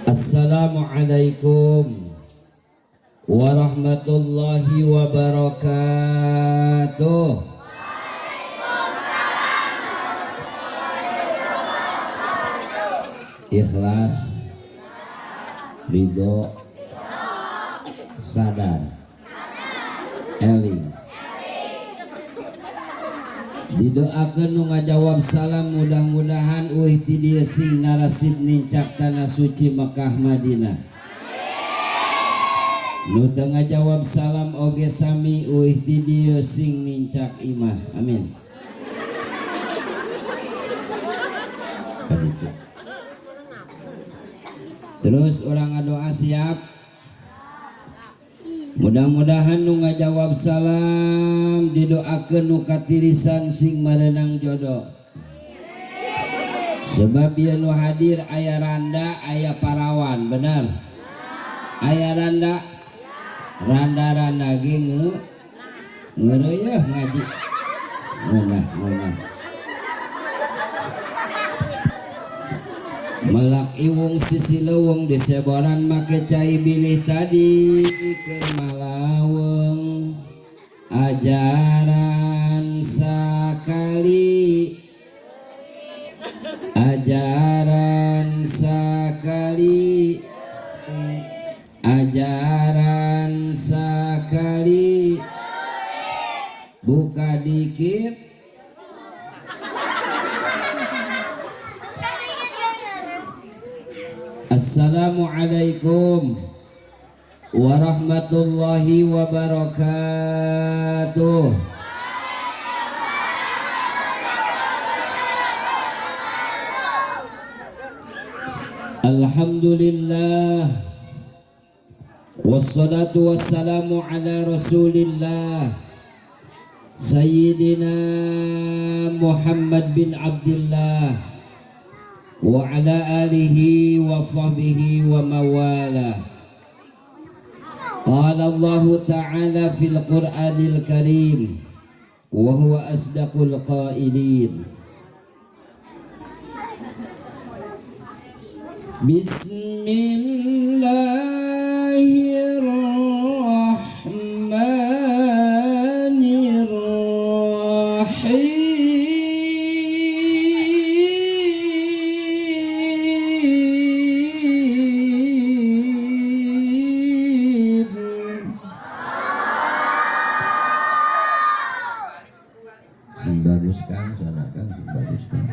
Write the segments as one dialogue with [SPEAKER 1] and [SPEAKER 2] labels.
[SPEAKER 1] Assalamualaikum warahmatullahi wabarakatuh. Ikhlas, ridho, sadar, eling. Didoakeun nu ngajawab salam, mudah-mudahan uih ti dieu sing narasib nincak tanah suci Mekah Madinah. Nu teu ngajawab salam oge sami, uih ti dieu sing nincak imah. Amin. Begitu. Terus urang ngadoa, siap. Mudah-mudahan nu ngajawab salam didoakeun nu katirisan sing marenang jodoh. Sebab ieu nu hadir aya randa, aya parawan, benar? Aya randa, randa-randa ge ngeureuyeun ngaji. Ngeunah, ngeunah. Melak iwung sisi leuweung diseboran make cai bilih tadi keur malaweng, ajaran sakali, ajaran sakali, ajaran sakali, buka dikit. Assalamualaikum warahmatullahi wabarakatuh. Alhamdulillah, wassalatu wassalamu ala rasulillah Sayyidina Muhammad bin Abdullah wa ala alihi wa sahbihi wa mawala. Qala Allah Ta'ala fil Qur'anil Karim wa huwa asdaqul qailin. Bismillahirrahmanirrahim. Sing bagus Kang, sana Kang, sing bagus Kang.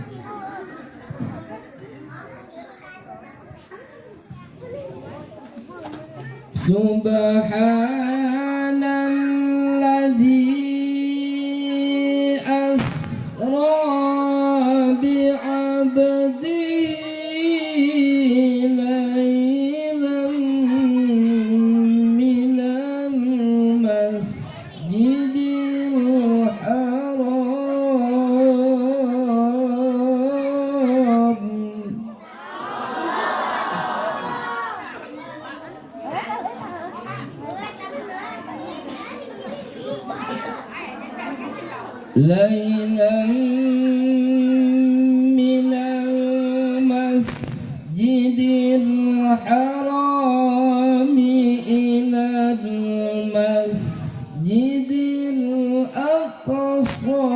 [SPEAKER 1] Subhanalladzi asra bi'abdihi lailan minal masjidil haram. ليلا من المسجد الحرام إلى المسجد الأقصى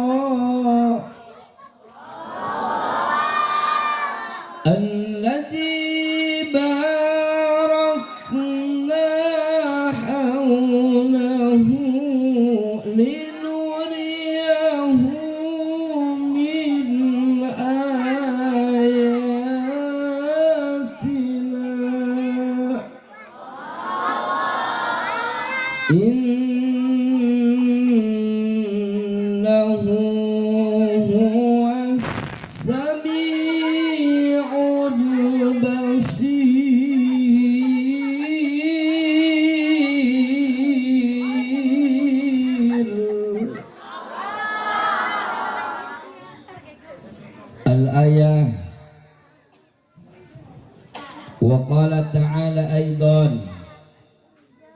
[SPEAKER 1] الذي باركنا حوله لنريه من آياتنا إنه هو السميع البصير. الآية. وقال تعالى أيضا: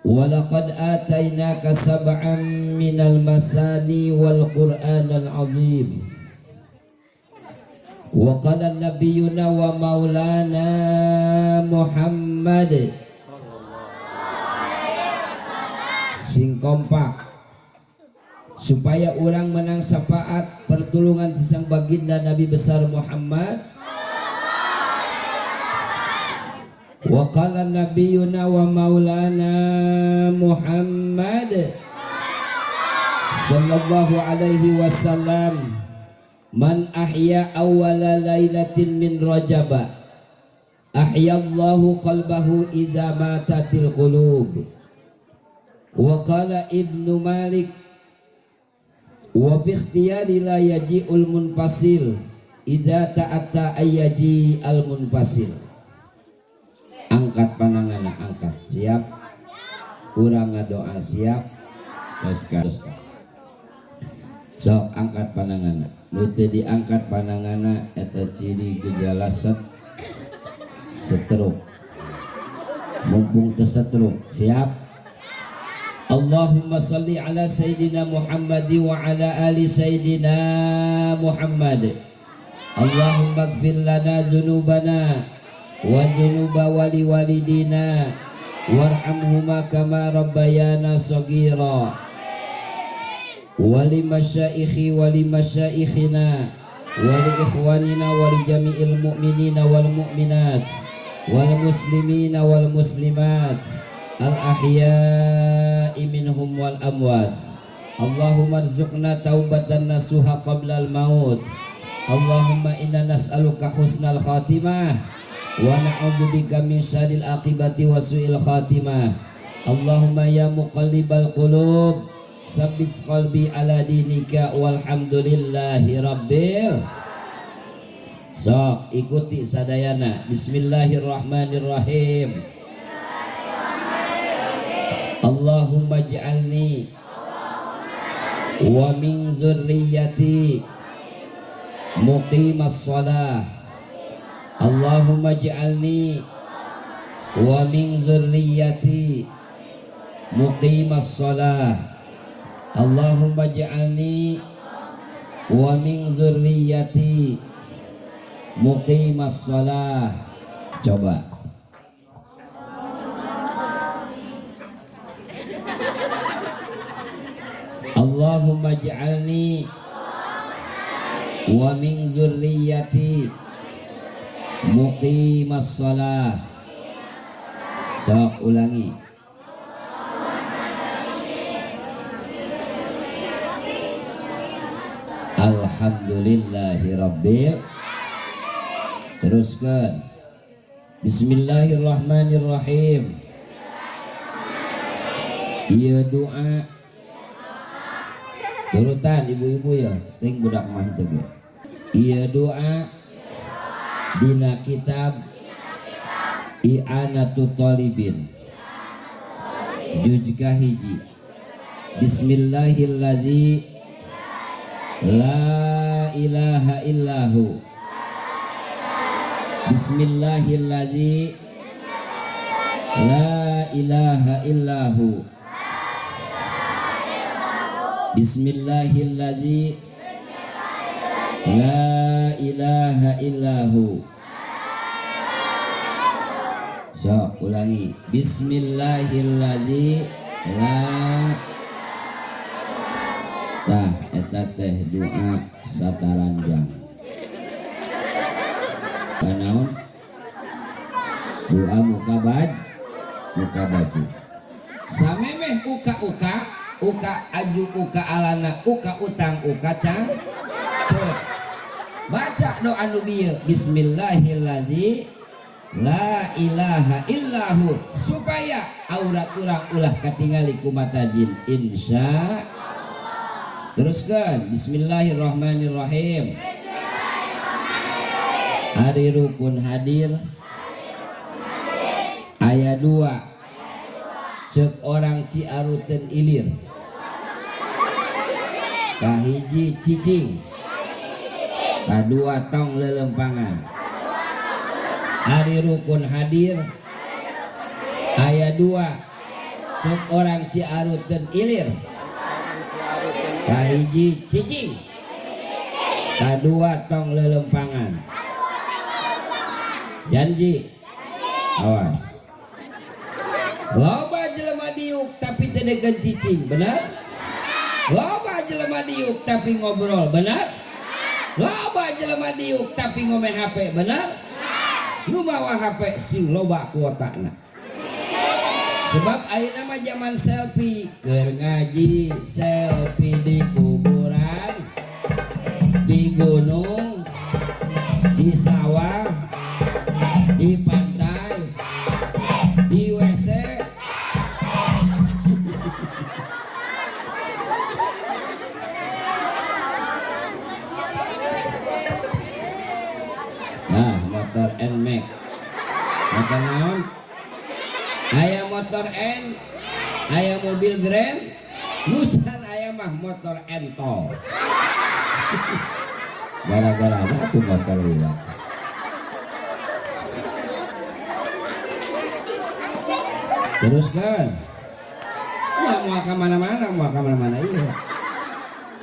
[SPEAKER 1] ولقد آتيناك سبعا من المثاني والقرآن العظيم. Wa qala nabiyuna wa maulana Muhammad. Sing kompak supaya orang menang syafaat pertulungan ti sang baginda Nabi besar Muhammad. Wa qala nabiyuna wa maulana Muhammad sallallahu alaihi wasallam, man ahya awwala lailatin min rajaba ahyallahu qalbahu idza matatil qulub. Wa qala Ibnu Malik wa fi ikhtiyari la yaji'ul munfasil idza ta'atta ayyaji al munfasil. Angkat pananganna, angkat, siap urang ngadoa, siap, terus. Sok angkat pananganna. Nu teu diangkat pananganna eta ciri gejala stroke. Mumpung teu stroke, siap. Allahumma salli ala Sayyidina Muhammad wa ala ali Sayyidina Muhammad. Allahumma gfir lana dzunubana wa dzunuba wali walidina warhamhuma kama rabbayana shaghira. Wali masyaikhi wali masyaikhina wali ikhwanina wali jami'il mu'minina wal mu'minat wal muslimina wal muslimat al ahya'i minhum wal amwat. Allahumma rzuqna taubatan nasuha qabla al maut. Allahumma inna nas'aluka husnal khatimah wa na'udzubika min syarril aqibati wa su'il khatimah. Allahumma ya muqallibal qulub sabbit qalbi ala dinika walhamdulillahi rabbil. Sok ikuti sadayana. Bismillahirrahmanirrahim. Allahumma ij'alni wa min dzurriyyati muqimas shalah. Allahumma ij'alni wa min dzurriyyati muqimas shalah. Allahumma ij'alni wa min dzurriyyati muqimas shalah. Coba. Allahumma ij'alni wa min dzurriyyati muqimas shalah. Sok ulangi. Alhamdulillahi rabbil. Teruskan. Bismillahirrahmanirrahim. Iya doa turutan ibu-ibu ya, ting budak mah teu ge. Iya doa dina kitab I'anatut Talibin juz kahiji. Bismillahilladzi la ilaha illahu. Bismillahilladzi la ilaha illahu. Bismillahilladzi la ilaha illahu. Sok ulangi. Bismillahilladzi la. Tah eta teh doa sataranjang. Kanaon? Doa muka bad, muka baju. Samemeh uka-uka, uka aju, uka alana, uka utang, uka cang. Cut. Baca doa nu bieu. Bismillahilladzi la ilaha illahu, supaya aurat urang ulah katingali ku mata jin, insya. Teruskan. Bismillahirrahmanirrahim. Ari rukun hadir aya 2. Cek orang Ciaruten ilir. Kahiji cicing, kadua tong lelempangan. Ari rukun hadir aya 2. Cek orang Ciaruten ilir. Kahiji cicing, Kadua tong lelempangan. Janji. Awas. Loba jelema diuk tapi teu deket cicing, benar? Loba jelema diuk tapi ngobrol, benar? Loba jelema diuk tapi ngome HP, benar? Nu mawa HP sing loba kuotana. Sebab ayeuna mah zaman selfie, keur ngaji selfie di kuburan, di gunung, di sawah, di pantai, di WC. Nah, motor Nmax. Motor naon? Aya motor N, aya mobil Grand, nu can aya mah motor Entol. Gara-gara apa tuh motor liwat? Teruskan. Ya mau ke mana-mana, mau ke mana-mana iya.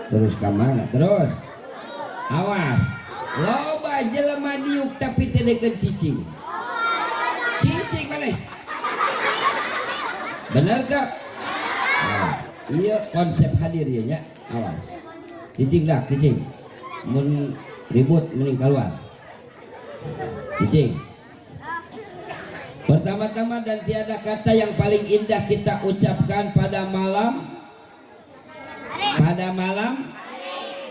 [SPEAKER 1] Terus ke mana? Terus. Awas. Loba jelema diuk tapi teu deket cicing. Cicing maneh. Bener tak? Nah, iya konsep hadir ya nya. Awas. Cicing dah, cicing. Mun ribut mending keluar. Cicing. Pertama-tama dan tiada kata yang paling indah kita ucapkan pada malam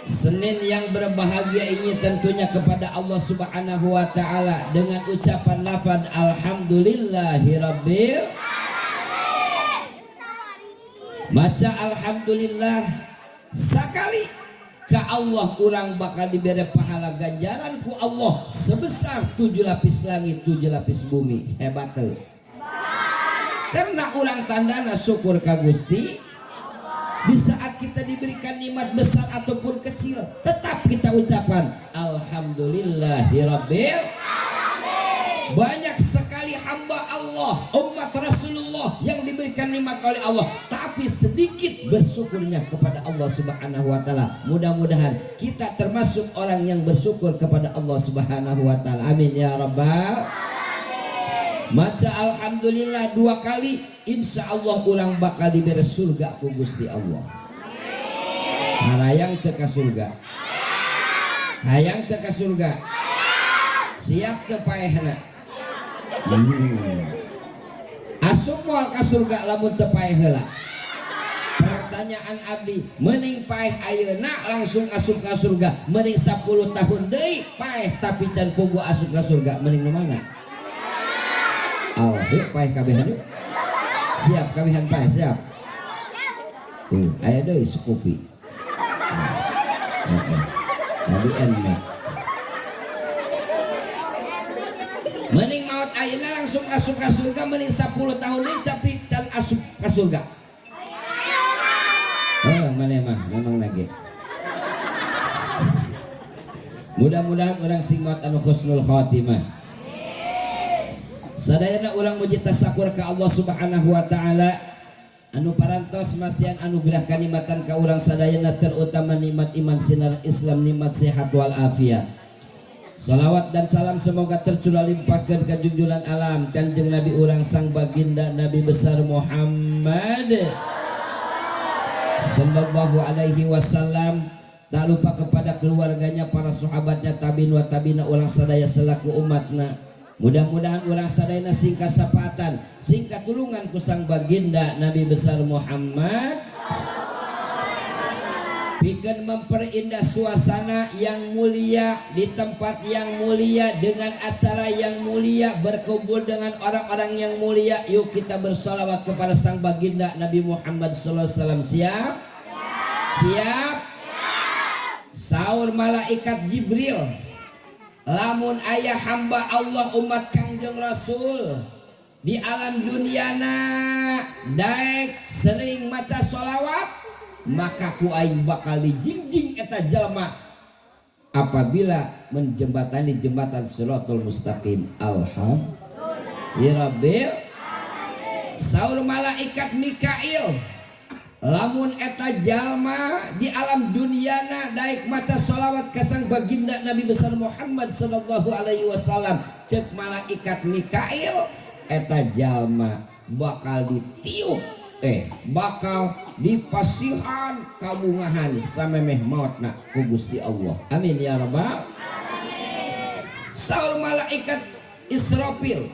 [SPEAKER 1] Senin yang berbahagia ini tentunya kepada Allah Subhanahu wa taala dengan ucapan lafaz alhamdulillahirabbil. Maca alhamdulillah sakali ka Allah urang bakal diberi pahala ganjaran ku Allah sebesar 7 lapis langit 7 lapis bumi. Hebat tuh. Karena urang tandana syukur ka Gusti. Di saat kita diberikan nikmat besar ataupun kecil tetap kita ucapkan alhamdulillahirabbil alamin. Banyak sekali hamba Allah, umat Rasulullah yang diberikan nikmat oleh Allah, tapi sedikit bersyukurnya kepada Allah Subhanahu wa taala. Mudah-mudahan kita termasuk orang yang bersyukur kepada Allah Subhanahu wa taala. Amin ya rabbal alamin. Maca alhamdulillah 2 kali, insya Allah urang bakal diberi surga ku Gusti Allah. Hayang teu ka surga? Hayang teu ka surga? Siap teu paehna? Asup moal ka surga lamun teu paeh heula. Pertanyaan abdi, mending paeh ayeuna langsung asup ka surga, mending 10 tahun deui paeh tapi can puguh asup ka surga, mending nu mana? Oh, yuk paeh kabehan yuk. Siap kabehan paeh, siap. Tuh, aya deui Scoopy. Tadi Nmax. Mending maut ayeuna langsung asup ka surga, mending 10 tahun deui tapi can asup ka surga. Oh, mana mah memang lagi. Mudah-mudahan orang sing maut anu husnul khatimah. Sadayana urang muji tasakur ka Allah Subhanahu wa taala anu parantos masihan anugerah kanikmatan ka urang sadayana, terutama nikmat iman sinar Islam, nikmat sehat wal afiat. Salawat dan salam semoga tercurah limpahkeun ka junjungan alam Kanjeng Nabi urang sang baginda Nabi besar Muhammad sallallahu alaihi wasallam. Tak lupa kepada keluarganya, para sahabatnya, tabiin wa tabiina urang sadaya selaku umatna. Mudah-mudahan urang sadayana sing kasapatan, sing katulungan ku sang baginda Nabi besar Muhammad. Pikeun memperindah suasana yang mulia di tempat yang mulia dengan acara yang mulia, berkumpul dengan orang-orang yang mulia. Yuk kita bersolawat kepada sang baginda Nabi Muhammad sallallahu alaihi wasallam. Siap? Siap? Saur malaikat Jibril, lamun ayah hamba Allah umat Kangjeng Rasul di alam duniana daek sering maca solawat, maka ku aing bakal dijingjing eta jelema apabila menjembatani jembatan Siratul Mustaqim. Alhamdulillah. Saur malaikat Mikail, Lamun eta jalma di alam duniana daek maca sholawat ka sang baginda Nabi besar Muhammad sallallahu alaihi wasallam, cek malaikat Mikail eta jalma bakal ditiup bakal dipasihan kabungahan samemeh maotna ku Gusti Allah. Amin ya rabbal alamin. Saur malaikat Israfil,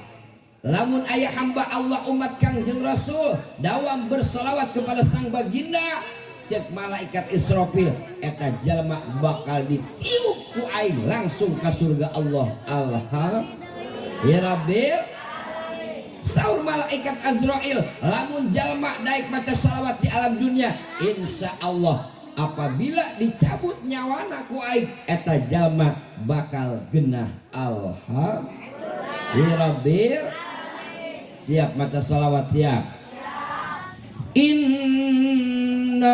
[SPEAKER 1] lamun ayah hamba Allah umat Kangjeng Rasul dawam bersolawat kepada sang baginda, cek malaikat Israfil eta jalma bakal ditiup ku aing langsung ke surga Allah. Alhamdulillah ya rabbil. Saur malaikat Azrail, lamun jalma daek maca salawat di alam dunia, insya Allah apabila dicabut nyawana ku aing eta jalma bakal genah. Alhamdulillah ya rabbil. Siap maca salawat, siap. Innallaha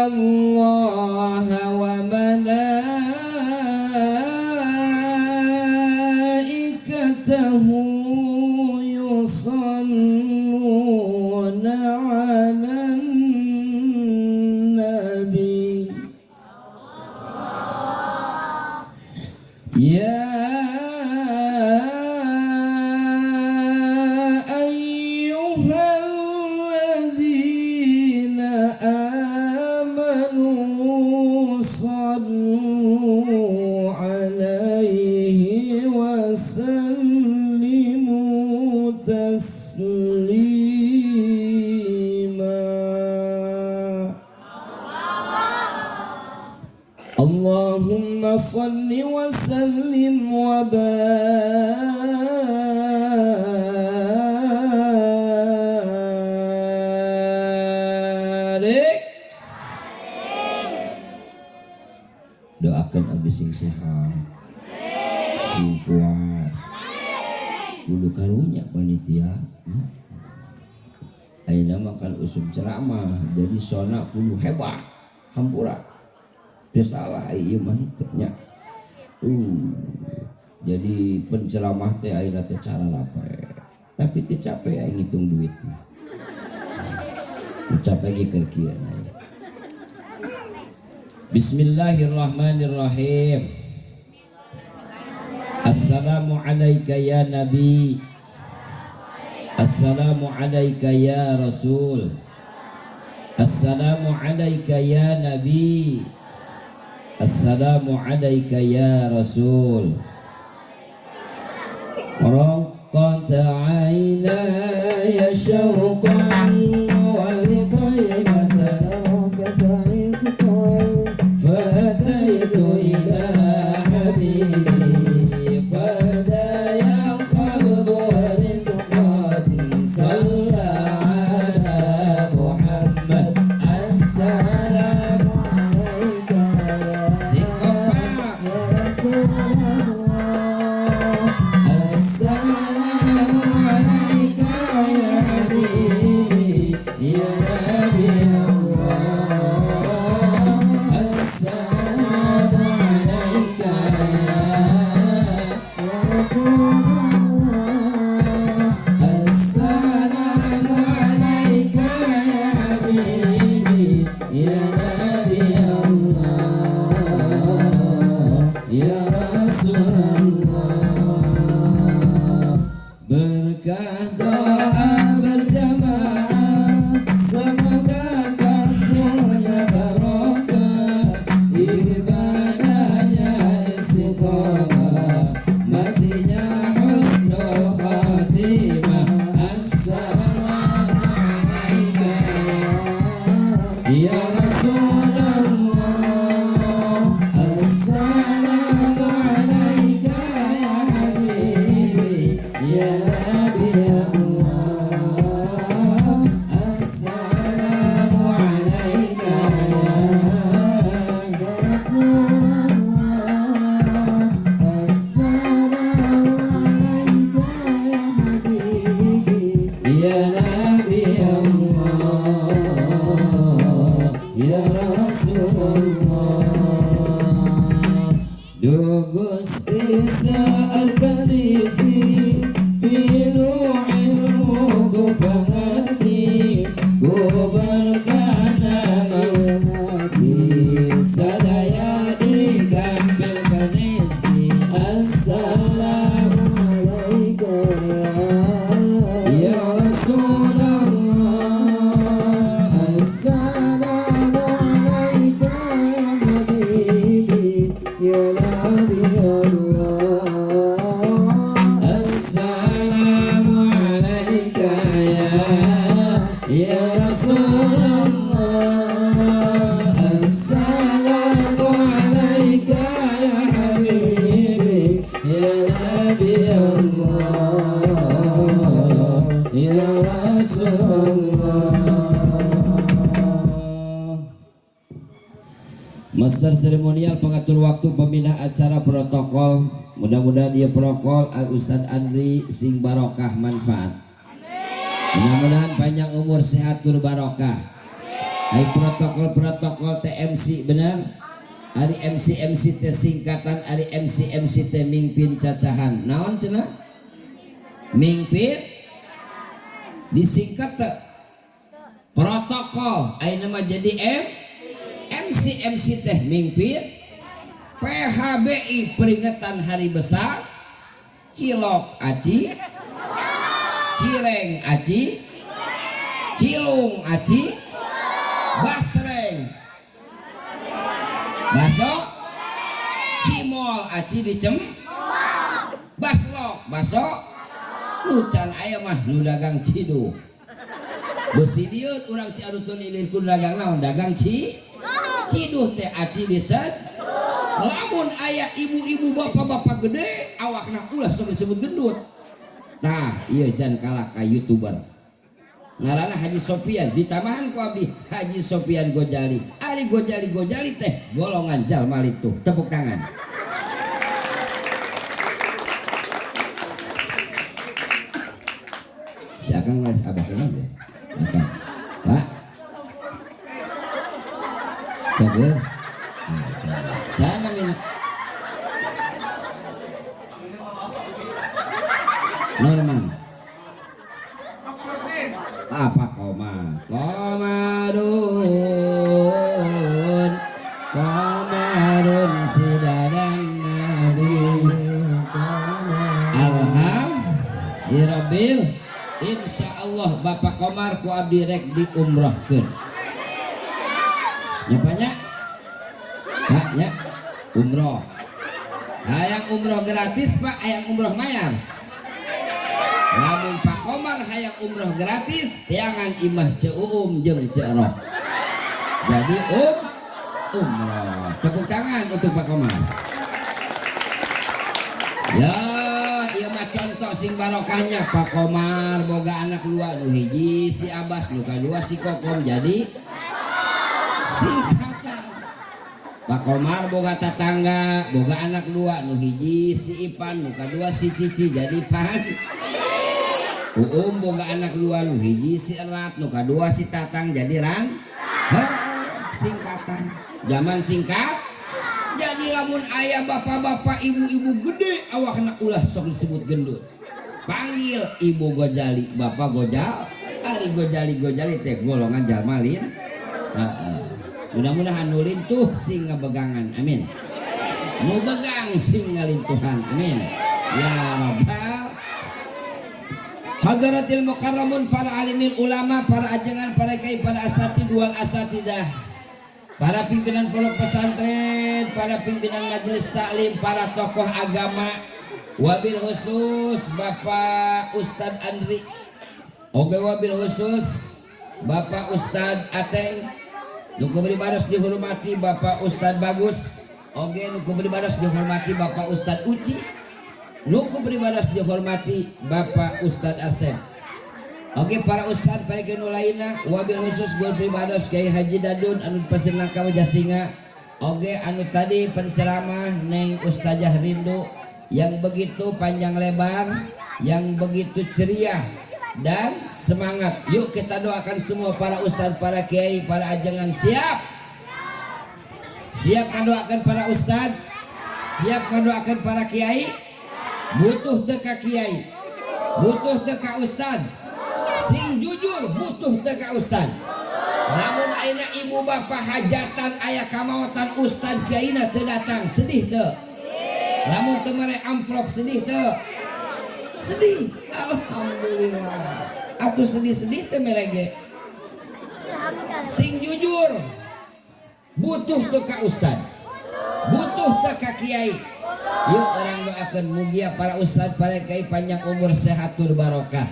[SPEAKER 1] wa malaikatahu yusalluna 'alan nabi ya ayyuhalladzina amanu sallu 'alaihi wa sallimu taslima. Allahumma salli wa sallim wa barik. Doakan abdi sing sehat, sing kuat, kudu karunya panitia. Ayeuna mah kan usum ceramah, jadi sona kudu hebat, hampura. Teu salah ieu mah teu nya. Jadi penceramah teh ayeuna teh cara lape. Tapi teu capek aing ngitung duit. Capek ge keur kieu. Bismillahirrahmanirrahim. Assalamu alayka ya Nabi. Assalamu alayka ya Rasul. Assalamu alayka ya Nabi. Assalamu alayka ya Rasul. Raqqat aynaya syauqan wa liqaymatan فأتيت إلى حبيبي فهدايا القلب ورزقا صلى على محمد. السلام
[SPEAKER 2] عليك يا رسول الله.
[SPEAKER 1] السلام عليك يا حبيبي يا نبي الله. السلام عليك
[SPEAKER 2] يا رسول الله.
[SPEAKER 1] السلام عليك يا حبيبي يا نبي الله يا رسول الله. Berkah doa berjamaah, semoga kampungnya barokah, ibadahnya istiqomah, matinya husnul khatimah. Assalamu alayka ya Rasulullah. Assalamu alayka ya habibi ya Nabi Allah. Assalamu alayka
[SPEAKER 2] Ya Rasulullah. Assalamu alayka ya habibi
[SPEAKER 1] ya Nabi Allah ya Rasulullah. Duh Gusti seueur karisi filu ilmu ku fangerti ku berkah nama Assalamu
[SPEAKER 2] alaika
[SPEAKER 1] ya Rasulullah.
[SPEAKER 2] Assalamu alaika ya habibi ya nabi Allah.
[SPEAKER 1] Assalamu alaika ya Rasulullah. Assalamu alaika ya habibi ya nabi Allah ya Rasulullah. Master seremonial, pengatur waktu, pembina acara, protokol, mudah-mudahan dia protokol Al Ustad Andri sing barokah manfaat, mudah-mudahan panjang umur, sehat, tur barokah. Hai protokol-protokol TMC benar. Ari MC MC teh singkatan, ari MC MC teh mingpin cacahan naon cenah, mingpin disingkat teh protokol, ayeuna mah jadi M MC MC teh mingpin PHBI, peringatan hari besar cilok aci, cireng aci, cilung aci, basreng baso, cimol aci dicem, baslok baso. Nu can aya mah nu dagang ciduh beusi dieu urang Ciarutun ilir ku dagang naon, dagang ciduh teh aci diset. Lamun aya ibu-ibu, bapak-bapak gede awakna, ulah sok disebut gendut. Tah ieu jan kalah ka YouTuber ngaranna Haji Sopian, ditambahan ku abdi Haji Sopian Gojali. Ari Gojali Gojali teh golongan jalma itu. Tepuk tangan. Si akang mas abah kenal ya akang pak cager. Saya namanya Norman apa, koma komarun komarun sidadan nabi alhamdulillah. Insya Allah Bapak Komar ku abdi rek diumrohkeun nya banyak haknya umroh. Hayang umroh gratis Pak, hayang umroh mayar? Lamun Pak Komar hayang umroh gratis, tiangan imah Ceu Uum jeung Ceu Roh jadi umroh. Tepuk tangan untuk Pak Komar ya. Ieu mah contoh sing barokahnya. Pak Komar boga anak dua, nu hiji si Abbas, nu kadua si Kokom, jadi singkatan. Pak Komar boga tetangga, boga anak dua, nu hiji si Ipan, nu kadua si Cici, jadi pan. Uum boga anak dua, nu hiji si Erat, nu kadua si Tatang, jadi ran. Singkatan zaman singkat. Jadi lamun ayah bapak-bapak ibu-ibu gede awakna, ulah sok disebut gendut, panggil ibu Gojali, bapak Gojal. Ari Gojali Gojali teh golongan jalma lin. Mudah-mudahan nu lintuh sing ngabegangan, amin. Nu begang sing ngalintuhan, amin ya rabbal. Hadratil mukarramun, para alimin ulama, para ajengan, para kiai, para asatid wal asatidah, para pimpinan pondok pesantren, para pimpinan majelis taklim, para tokoh agama, wabil khusus Bapak Ustadz Andri, oge wabil khusus Bapak Ustadz Ateng, nu baras dihormati Bapak Ustadz Bagus, oge nu baras dihormati Bapak Ustadz Uci, nu baras dihormati Bapak Ustadz Asep. Oke, para ustad, para kiai lainna, wabil khusus guru pribados Kiai Haji Dadun anu Pasir Nangka Jasinga, oge anu tadi penceramah Neng Ustazah Rindu yang begitu panjang lebar, yang begitu ceria dan semangat. Yuk kita doakan semua para ustad, para kiai, para ajengan. Siap? Siap mendoakan para ustad? Siap mendoakan para kiai? Butuh teu ka kiai? Butuh teu ka ustad? Sing jujur, butuh teu ka ustad? Lamun ayeuna ibu bapak hajatan, aya kamaotan, ustad kiaina teu datang, sedih teu? Lamun teu mere amplop sedih teu? Sedih. Alhamdulillah. Atuh sedih-sedih teh mere ge. Sing jujur. Butuh teu ka ustad? Butuh teu ka kiai? Yuk urang doakeun mugia para ustad, para kiai panjang umur, sehat, tur barokah.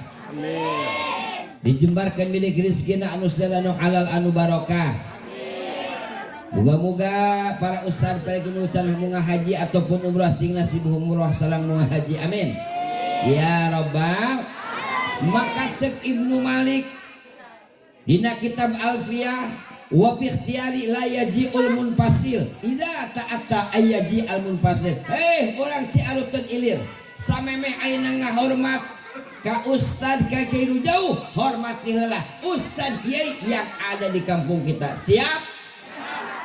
[SPEAKER 1] Dijembarkan milik rezekina anu anu halal, anu barokah. Moga-moga para ustad, para kiai can munggah haji ataupun umrah sing nasib umrah sareng munggah haji. Amin. Ya robbal. Maka cek Ibnu Malik dina kitab Alfiyah, wa fi ikhtiyari la yaji'ul munfasil idza ta'atta ayyaji al munfasil. Hei, orang Ciaruteun Ilir, samemeh ayeuna ngahormat ka ustad, ka kiai nu jauh, hormati heula ustad kiai yang ada di kampung kita. Siap?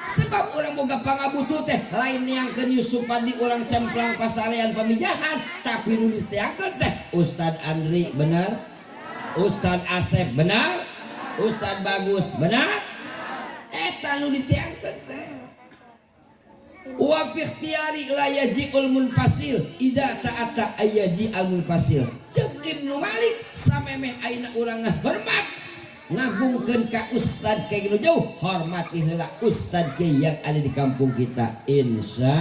[SPEAKER 1] Sebab orang boga pangabutuh teh lain yang Yusuf Padi, orang Cemplang, Pasalean, Pamijahan, tapi nu diteangkeun teh Ustad Andri, benar? Ustad Asep, benar? Ustad Bagus, benar? Eta nu diteangkeun teh. Wa fi ikhtiyari la yaji'ul munfasil idza ta'ata ayyaji al munfasil. Cek Ibnu Malik, samemeh ayeuna urang ngahormat, ngagungkeun ka ustad kayak gitu jauh, hormati heula ustad kiai yang ada di kampung kita. Insya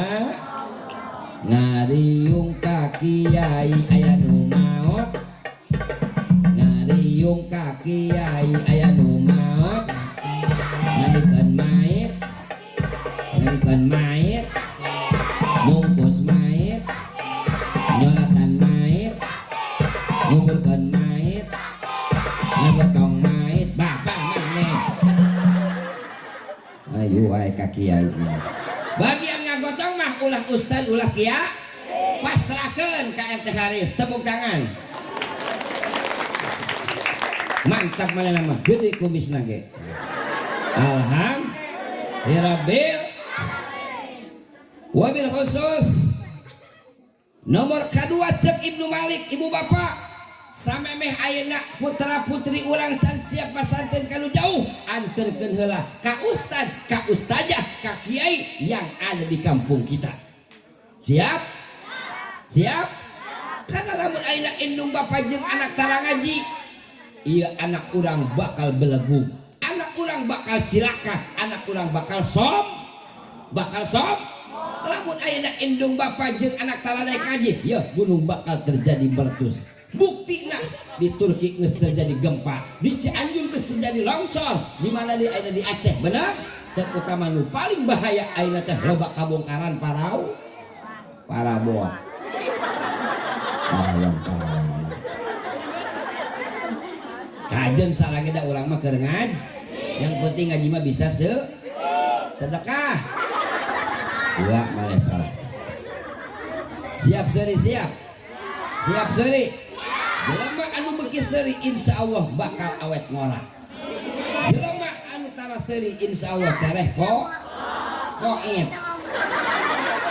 [SPEAKER 1] ngariung ka kiai aya nu maot, ngariung ka kiai aya nu maot, ngandikeun mait, ngandikeun mait, mungkus mait, nyolatan mait, nguburkeun mait, ngagotong mait, bapak maneh. Ayo wae ka kiai. Bagian ngagotong mah ulah ustad, ulah kiai, pasrahkeun ka RT Haris. Tepuk tangan. Mantap mana nama gede kumisna ge. Alhamdulillah. Wabil khusus nomor kedua, cek Ibnu Malik, ibu bapak, samemeh ayeuna putra putri urang can siap masantren ka nu jauh, anterkeun heula ka ustad, ka ustazah, ka kiai yang ada di kampung kita. Siap? Siap? Karena lamun ayeuna indung bapak jeung anak tara ngaji, iya anak urang bakal belegu, anak urang bakal cilaka, anak urang bakal som, bakal som. Lamun ayeuna indung bapak jeung anak tara daek ngaji, ya gunung bakal terjadi meletus. Bukti nah di Turki geus terjadi gempa, di Cianjur geus terjadi longsor, di mana di ayeuna di Aceh, benar? Terutama nu paling bahaya ayeuna teh loba kabongkaran parau, parabot. Parawan, parawan. Kajen salah da urang mah keur ngaji. Yang penting ngaji mah bisa sedekah. Dua malah salah. Siap seuri, siap. Siap seuri. Jelema anu beuki seuri insya Allah bakal awet ngora. Jelema anu tara seuri insya Allah tereh kok koit.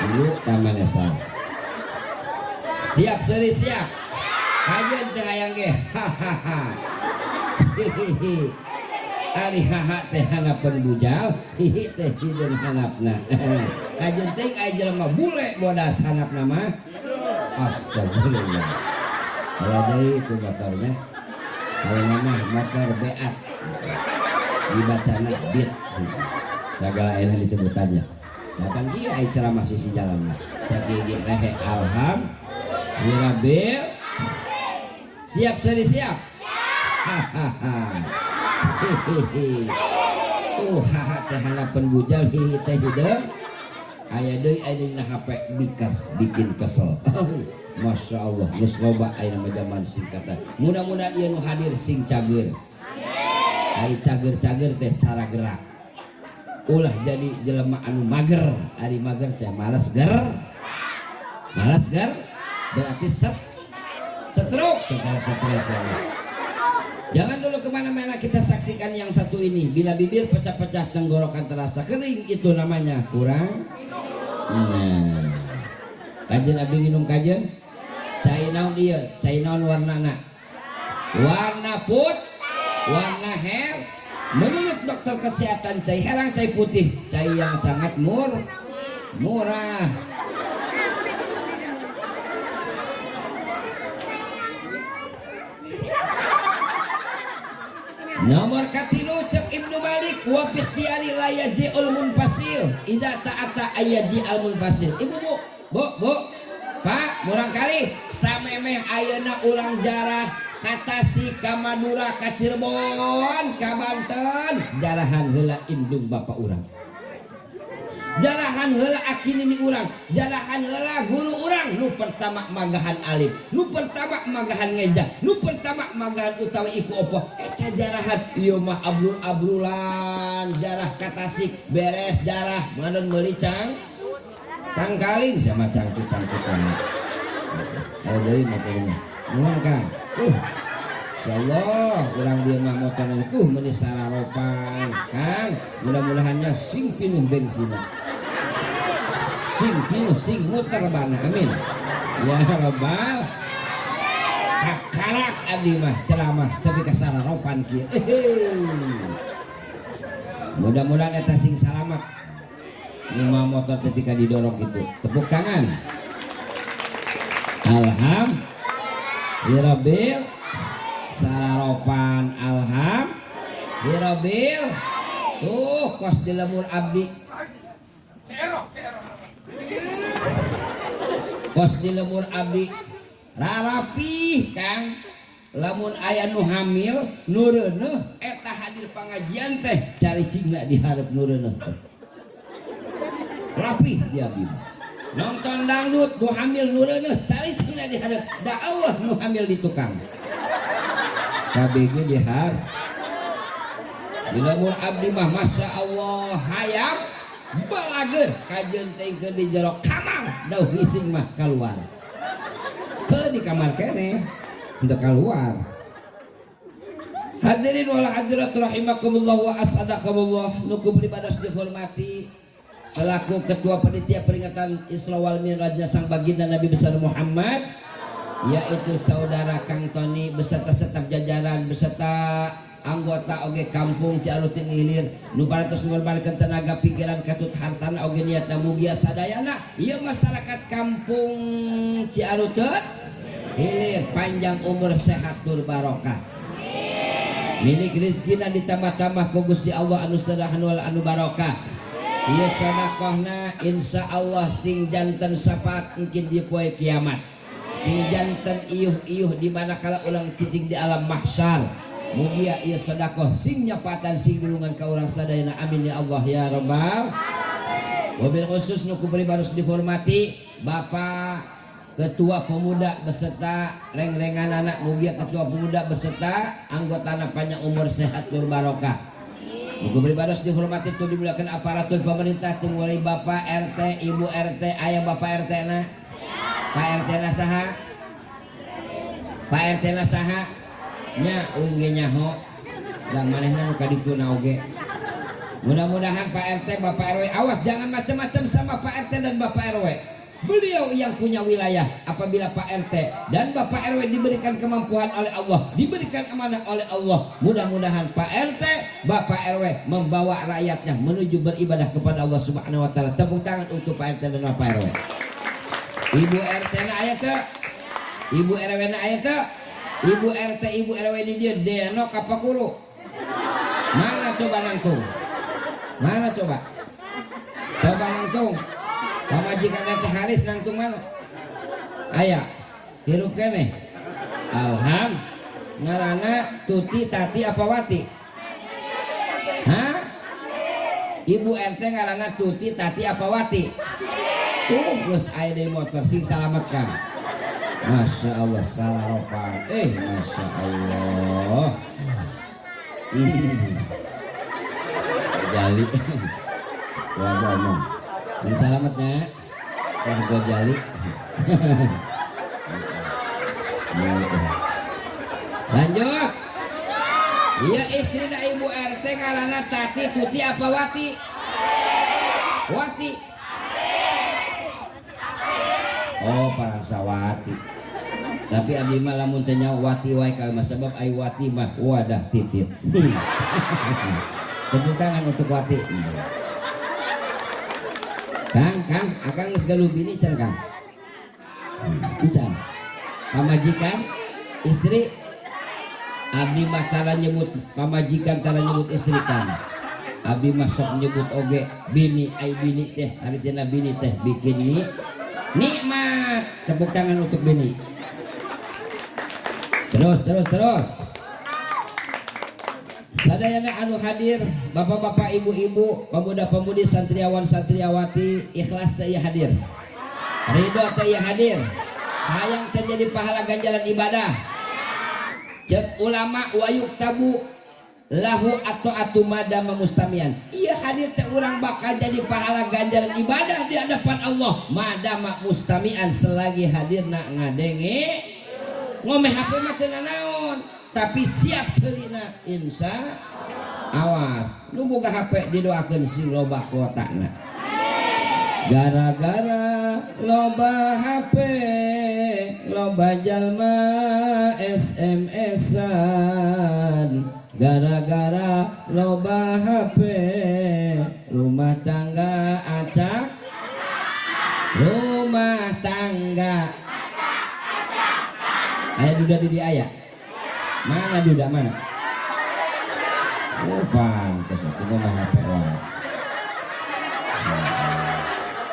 [SPEAKER 1] Dulu tamannya salah. Siap seuri, siap. Kajeun teh hayang ge. Hahaha. Hihihi. Ari haha teh hanapeun bujal, hihi teh hideung hanapna. Kajeun teuing aya jelema bule bodas hanapna mah. Astagfirullah. Aya deui itu motornya. Aya nama motor beat. Dibacana beat. Segala enak disebutannya. Kapan kieu aya ceramah sisi jalan mah. Sagigi rehe alhamdulillah. Siap seuri, siap. Hahaha. Hihihi. Haha teh hanapeun bujal, hihi teh hideung. Aya deui aya dina HP bikas bikin kesel. Masya Allah, geus loba aya nama zaman singkatan. Mudah-mudahan ieu nu hadir sing cager. Ari cager-cager teh cara gerak. Ulah jadi jelema anu mager. Ari mager teh malas ger. Malas ger berarti set stroke, saudara stres ya. Jangan dulu kemana-mana, kita saksikan yang satu ini. Bila bibir pecah-pecah, tenggorokan terasa kering, itu namanya kurang. Nah, kajen abdi minum kajen. Cai naon ieu? Cai naon warnana? Warna put, warna her. Menurut dokter kesehatan, cai herang, cai putih, cai yang sangat murah. Nomor katilu, cek Ibnu Malik, wa fi ikhtiyari la yaji'ul munfasil idza ta'ata ayyaji al munfasil. Ibu, bu, bu, bu, pak, murangkali samemeh ayeuna urang jarah ka Tasik, ka Madura, ka Cirebon, ka Banten, jarahan heula indung bapak urang, jarahan heula aki nini urang, jarahan heula guru urang nu pertama magahan alif, nu pertama magahan ngeja, nu pertama magahan utawi iku opo eta jarahan. Ieu mah abrul-abrulan jarah ka Tasik, beres jarah ngadon meuli cangkaling sama cangcutan-cutan. Ayo deui motornya. Nuhun, Kang. Insyaallah urang dieu mah motor itu meuni sararopan, Kang. Mudah-mudahannya sing pinuh bensina, sing pinuh, sing muter bana, amin ya robbal. Kakarak abdi mah ceramah tapi kasararopan kieu. Mudah-mudahan eta sing salamat lima motor ketika didorong gitu. Tepuk tangan. Alhamdulillah sararopan, alhamdulillah. Tuh kos di lemur abdi, kos di lemur abdi rarapih, Kang. Lamun aya nu hamil nu reuneuh eta hadir pengajian teh caricingna di hareup nu reuneuh teh rapih. Di abdi nonton dangdut, nu hamil nu reuneuh caricingna di hareup, da euweuh nu hamil di tukang. KBG di har di lemur abdi mah, masya Allah, hayam balager kajeun teuingkeun di jero kamar, dauh ngising mah keluar ke di kamar kene untuk keluar. Hadirin wal hadirat rahimakumullah wa asadakumullah, nu ku beribadah dihormati selaku ketua panitia peringatan Isra wal Mi'rajnya sang baginda Nabi besar Muhammad, yaitu saudara Kang Tony beserta staf jajaran beserta anggota oge kampung Ciaruteun Hilir nu parantos ngorbankeun tenaga, pikiran, katut hartana oge niatna. Mugia sadayana ieu masyarakat kampung Ciaruteun Hilir panjang umur, sehat tur barokah, milik rezekina ditambah-tambah ku Gusti Allah anu subhanahu anu barokah. Ieu sedekahna insya Allah sing janten syafaat mungkin di poe kiamat, sing janten iuh-iuh di mana kala ulang cicing di alam mahsyar. Mugia ieu sedekah sing nyapatan, sing nulungan ka urang sadayana, amin ya Allah ya rabbal. Wabil khusus nu ku harus dihormati Bapak Ketua Pemuda beserta reng-rengan anak. Mugia Ketua Pemuda beserta anggota panjang umur, sehat tur barokah. Mugi beribadah dihormati tuh dimuliakan aparatur pemerintah mulai Bapak RT, Ibu RT. Aya Bapak RT na? Pak RT na saha? Pak RT na saha? Nya uing ge nyaho da manehna nu kadituna oge. Mudah-mudahan Pak RT, Bapak RW, awas jangan macam-macam sama Pak RT dan Bapak RW. Beliau yang punya wilayah. Apabila Pak RT dan Bapak RW diberikan kemampuan oleh Allah, diberikan amanah oleh Allah, mudah-mudahan Pak RT, Bapak RW membawa rakyatnya menuju beribadah kepada Allah Subhanahu wa taala. Tepuk tangan untuk Pak RT dan Bapak RW. Ibu RT na aya teu? Ibu RW na aya teu? Ibu RT, Ibu RW di dieu denok apa kuru? Mana coba nangtung? Mana coba? Coba nangtung. Pamajikan teh Haris nangtung mana? Aya. Hirup keneh. Alham. Ngarana Tuti, Tati apa Wati? Hah? Ibu RT ngarana Tuti, Tati apa Wati? Geus aya deui motor, sing salamet kan. Masya Allah salaropan. Masya Allah. Jali. Wah, ngomong. Ini selamatnya. Wah, Gojali. Lanjut. Iya, istrina Ibu RT ngarana Tati, Tuti apa Wati? Wati. Oh, Parangsawati. Tapi abdi mah lamun teh nyawa Wati wae ka mah, sebab ai Wati mah wadah titit. Tepuk tangan untuk Wati. Kang, Kang, akang geus galuh bini can, Kang? Encan. Pamajikan, istri. Abdi mah tara nyebut pamajikan, tara nyebut istri kan. Abdi mah sok nyebut oge bini, ai bini teh hartina bini teh bikin nikmat. Tepuk tangan untuk bini. Terus terus terus. Sadayana anu hadir, bapak-bapak, ibu-ibu, pemuda-pemudi, santriawan, santriawati, ikhlas teh ieu hadir. Ridho teh ieu hadir. Hayang teh jadi pahala ganjaran ibadah. Cek ulama wa yuktabu lahu atau atu madama mustamian. Ieu hadir teh urang bakal jadi pahala ganjaran ibadah di hadapan Allah madama mustamian, selagi hadirna ngadenge. Ngomeh HP mah teu nanaon, tapi siap ceulina insya. Awas nu boga HP didoakeun sing loba kuotana. Gara-gara loba HP loba jalma SMS-an, gara-gara loba HP rumah tangga acak, rumah tangga. Aya duda di dia aya? Mana duda mana? Oh pantes atuh mah HP wae.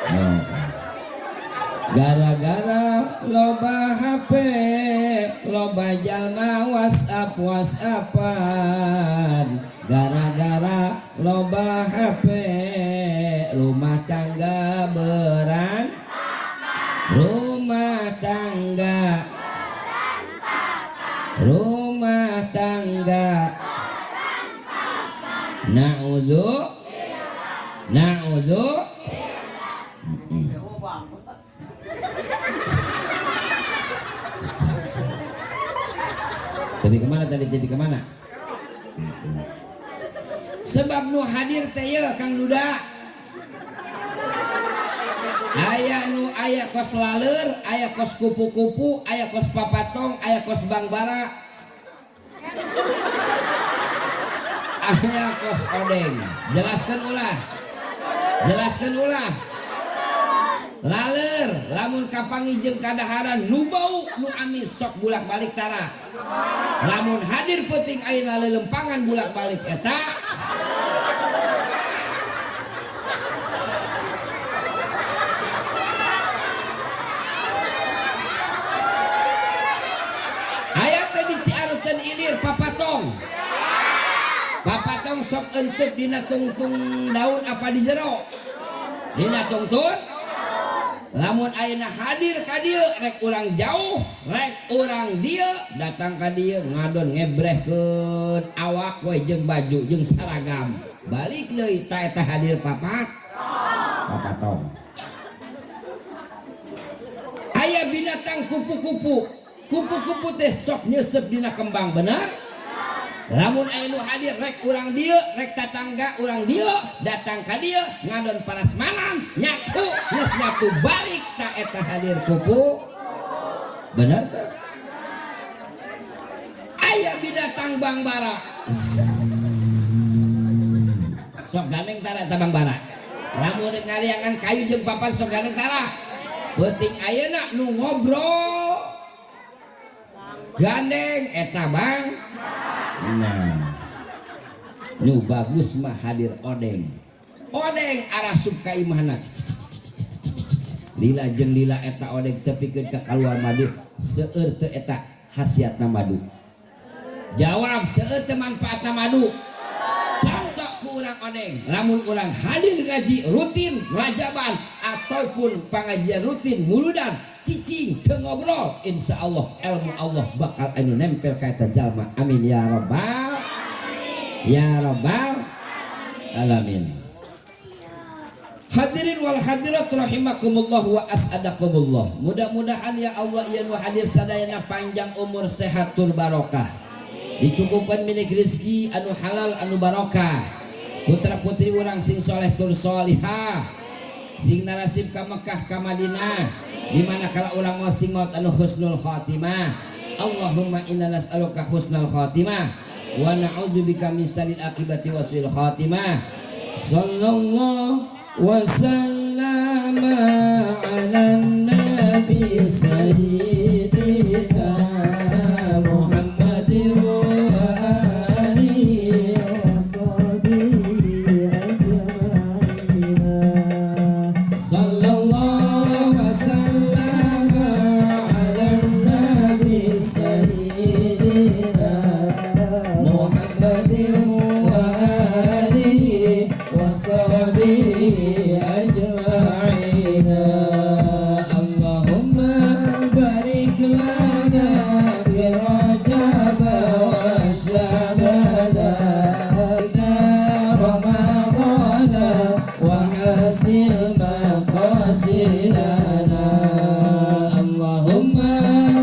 [SPEAKER 1] Oh. Gara-gara loba HP loba jalma WhatsApp WhatsAppan, gara-gara loba HP rumah tangga beran, rumah tangga, rumah tangga. Na'udzu, na'udzu. Tapi kemana tadi? Tapi kemana? Sebab nu hadir teh yeuh Kang Duda. Aya nu aya kos laleur, aya kos kupu-kupu, aya kos papatong, aya kos bangbara, aya kos odeng. Jelaskan ulah, jelaskan ulah. Laleur lamun kapanggih jeung kadaharan nu bau nu amis sok bulak-balik tara. Lamun hadir peuting ayeuna lelempangan bulak-balik eta. Aya teh di Ciaruteun Ilir papatong. Papatong sok enteup dina tungtung daun apa di jero? Dina tungtun. Lamun ayeuna hadir ka dieu rek urang jauh, rek urang dieu datang ka dieu ngadon ngebrehkeun awak we jeung baju jeung saragam. Balik deui ta eta hadir papat. Papatong. Aya binatang kupu-kupu. Kupu-kupu teh sok nyesep dina kembang, benar? Lamun aya nu hadir rek urang dieu, rek tatangga urang dieu, datang ka dieu ngadon parasmanan, nyatu, geus nyatu balik ta eta hadir kupu. Benar teh? Aya binatang bangbara. Sok gandeng tara eta bangbara. Lamun rek ngaliangan kayu jeung papan sok gandeng tara. Peuting ayeuna nu ngobrol gandeng eta bang. Nah, nu bagus mah hadir odeng. Odeng arasup ka imahna. Lila jeung lila eta odeng tepikeun ka kaluar madu, seueur teu eta khasiatna madu. Jawab seueur teu manfaatna madu. Contoh ku urang odeng, lamun urang hadir ngaji rutin rajaban ataupun pengajian rutin muludan cicing teu ngobrol, insyaallah ilmu Allah bakal anu nempel ka eta jalma. Amin ya rabbal ya rabbal alamin. Hadirin wal hadirat rahimakumullah wa as'adakumullah. Mudah-mudahan ya Allah ieu nu hadir sadayana panjang umur sehat tur barokah. Dicukupkan milik rezeki anu halal anu barokah. Putra putri urang sing soleh tur solihah, sing narasib ka Mekah ka Madinah, di mana kala urang mau sing maut anu husnul khatimah. Allahumma inna nas'aluka husnul khatimah wa na'udzubika min syarril akibati wa su'il khatimah. Sallallahu wa sallama ala nabi sayyidina Muhammadin.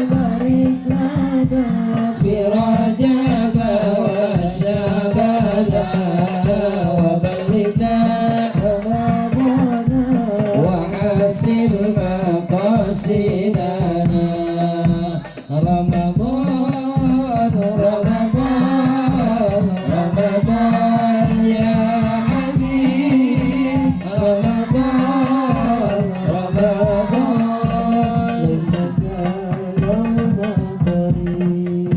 [SPEAKER 2] Barik lana
[SPEAKER 1] fi Rajab wa Sya'ban wa ballighna
[SPEAKER 2] Ramadhana
[SPEAKER 1] wa hasil maqasidana. Ramadan, Ramadan, Ramadan ya Habib, Ramadan, Ramadan.
[SPEAKER 2] Laisa kana qarib.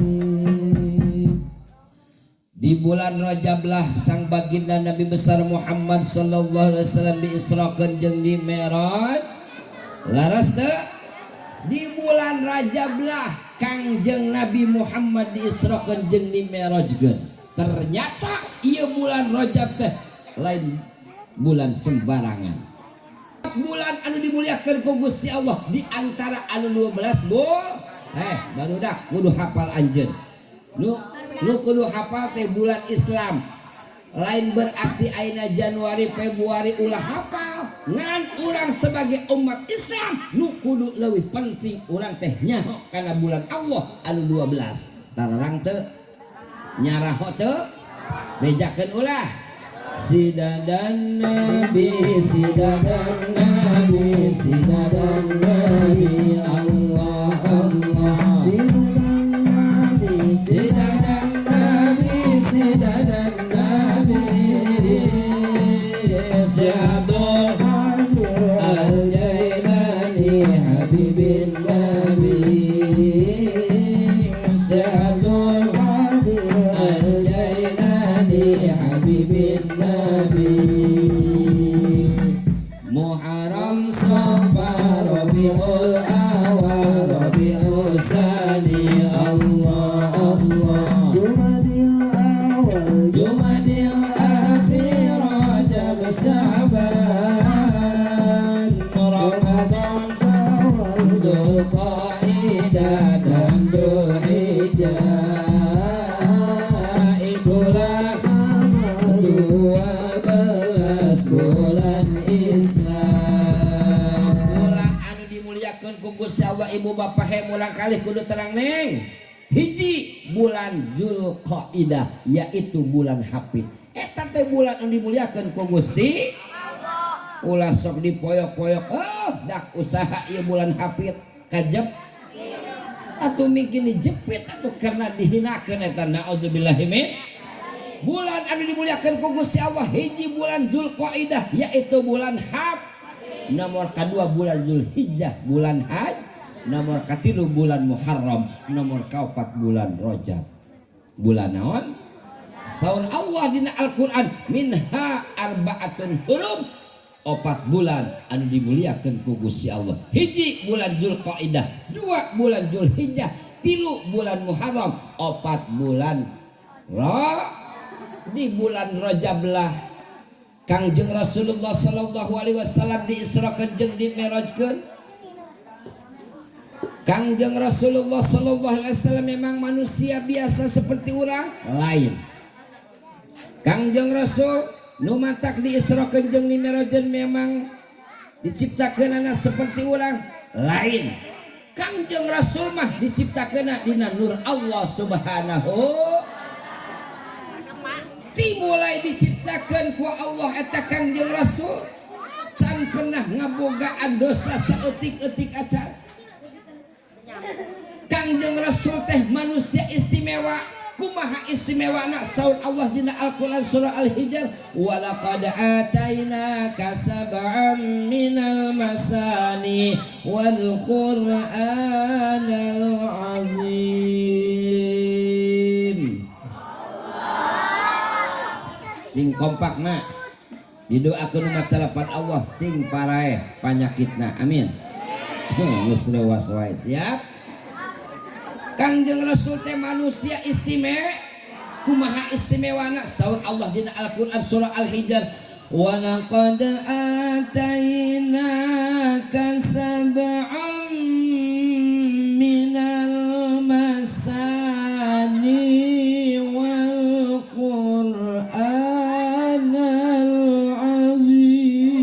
[SPEAKER 1] Di bulan Rajab lah sang baginda Nabi besar Muhammad sallallahu alaihi wasallam diisrakeun jeung di Mi'raj. Laras teu? Di bulan Rajab lah Kangjeng Nabi Muhammad diisrakeun jeung di Mi'rajkeun. Ternyata ieu bulan Rajab teh lain bulan sembarangan. Bulan anu dimuliakeun ku Gusti Allah di antara anu 12 bul. Barudak kudu hafal anjeun. Nu kudu hafal teh bulan Islam. Lain berarti ayeuna Januari, Februari ulah hafal. Ngan urang sebagai umat Islam nu kudu leuwih penting urang teh nyaho kana bulan Allah anu 12. Tararang teu? Nyaraho teu? Bejakeun ulah. Sidadan Nabi, sidadan Nabi, sidadan Nabi, Allah Allah.
[SPEAKER 2] Sidadan Nabi,
[SPEAKER 1] Sidadan Nabi, sidadan Nabi, Syekh Abdul
[SPEAKER 2] Qadir
[SPEAKER 1] Al-Jailani Habibin Nabi, Syekh Abdul
[SPEAKER 2] Qadir
[SPEAKER 1] Al-Jailani Habibin Nabi. Muharram, Safar, Rabiul Awal, Rabiul Sani, Allah Allah.
[SPEAKER 2] Jumadil Awal,
[SPEAKER 1] Jumadil Akhir, Rajab, Sya'ban, Ramadan,
[SPEAKER 2] Syawal,
[SPEAKER 1] Dzulqa'dah dan Dzulhijjah. Itulah 12 bulan Islam. Bulan anu dimuliakeun ku Gusti Allah ibu bapak he mulang kalih kudu terang neng. Hiji bulan Zulqaidah yaitu bulan Hafid. Eta teh bulan anu dimuliakeun ku Gusti Allah. Ulah sok dipoyok-poyok, oh dak usaha ieu bulan Hafid kajep atau mungkin dijepit atau karena dihinakeun eta naudzubillahi min. Bulan anu dimuliakeun ku Gusti Allah hiji bulan Zulqaidah yaitu bulan Haf. Nomor kedua bulan Zulhijjah bulan Haj, nomor katilu bulan Muharram, nomor kaopat bulan Rajab. Bulan naon? Saur Allah dina Al-Qur'an minha arba'atun hurum, opat bulan anu dimuliakeun ku Gusti Allah. Hiji bulan Zulqaidah, dua bulan Zulhijjah, tilu bulan Muharram, opat bulan Ra. Di bulan Rajab lah Kangjeng Rasulullah sallallahu alaihi wasallam diisrakeun jeung dimi'rajkeun. Kangjeng Rasulullah sallallahu alaihi wasallam memang manusia biasa seperti urang lain. Kangjeng Rasul nu matak diisrakeun jeung dimi'rajkeun memang diciptakeunana seperti urang lain. Kangjeng Rasul mah diciptakeunna dina nur Allah Subhanahu. Dimulai diciptakan ku Allah eta Kangjeng Rasul can pernah ngabogaan dosa saeutik-eutik acan. Kangjeng Rasul teh manusia istimewa. Kumaha istimewana? Saur Allah dina Al-Qur'an surah Al-Hijr, walaqad atainaka sab'an minal masani wal Qur'anal azim. Sing kompak mak, didoakeun umat salapan Allah sing paraeh panyakitna, amin. Geus leuwas wae, siap. Kangjeng Rasul teh manusia istimewa. Kumaha istimewana? Saur Allah dina Al-Qur'an surah Al-Hijr, wa laqad atainaka sab'an minal masani wal Qur'anal azim.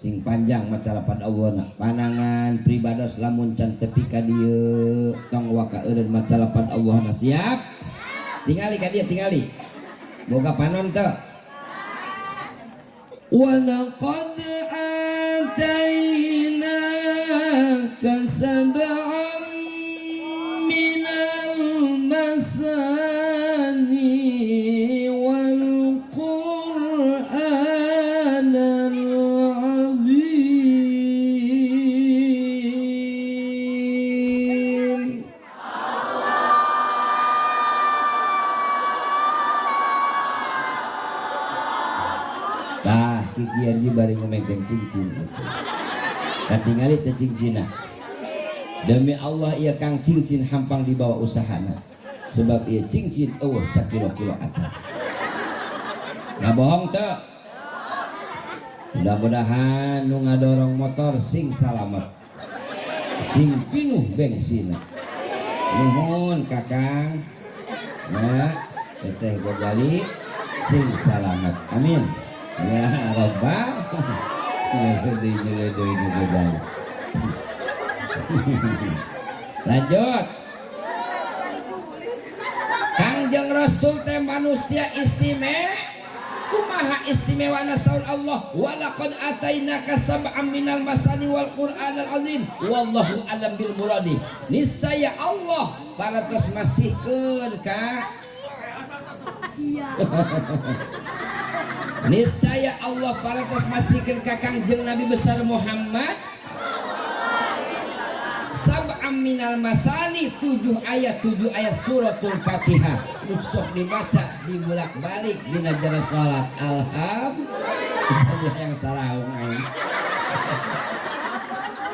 [SPEAKER 1] Sing panjang maca lapad Allahna. Panangan pribados lamun can tepi ka dieu tong waka eureun maca lapad Allahna. Siap? Tingali ka dieu tingali. Boga panon teu? Wa laqad atainaka sab'an minal masani wal qur'anal azim. Tah kikian di bari ngomongkeun cincin itu. Katingali teh cincinna. Demi Allah ieu Kang cincin hampang dibawa usahana. Sebab ieu cincin eueuh sakilo-kilo acan. Ngabohong teu? Mudah-mudahan nu ngadorong motor sing salamet. Sing pinuh bensinna. Nuhun Kakang. Nah, Teteh Gojali sing salamet. Amin. Ya Rabbal. Nyeleduy nu Gojali. Lanjut. Kangjeng Rasul teh manusia istimewa. Kumaha istimewana saur Allah, walaqad atainaka sab'am minal masani wal qur'anal azim wallahu alam bil muradi. Niscaya Allah parantos masihkeun ka niscaya Allah parantos masihkeun ka Kangjeng Nabi besar Muhammad sab'am minal masani, 7 ayat, 7 ayat suratul Fatihah. Nu sok dibaca dibulak-balik dina jero salat. Alhamdulillah. Jadi yang saraung aing.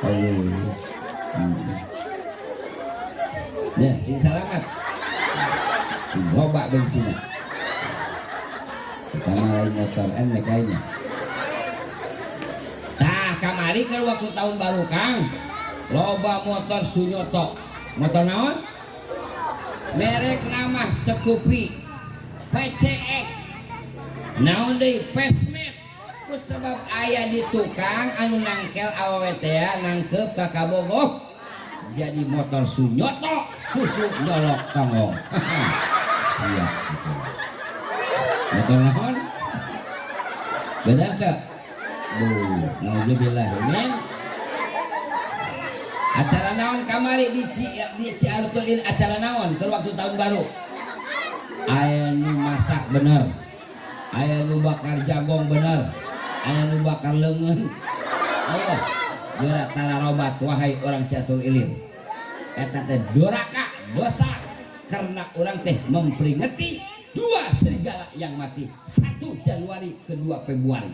[SPEAKER 1] Aduh. Ya, sing salamat. Sing loba bensinna. Pertama lain motor enek lainnya. Tah kamari keur waktu tahun baru Kang. Loba motor Sunyoto. Motor naon? Merek nama Scoopy, PCX. Naon deui? Pesmet. Ku sebab aya di tukang anu nangkel awewe teh nangkep ka kabogoh. Jadi motor Sunyoto susu nyolok tonggong. Siap. Motor naon? Benar teu? Bu, naudzubillah min. Acara naon kamari di Ciarutulin acara naon ke waktu tahun baru? Aya nu masak bener, aya nu bakar jagong bener, aya nu bakar leungeun. Allah, geura tararobat wahai orang Ciatur Ilir. Eta teh doraka dosa karena orang teh memperingati 2 serigala yang mati, 1 Januari ke 2 Februari.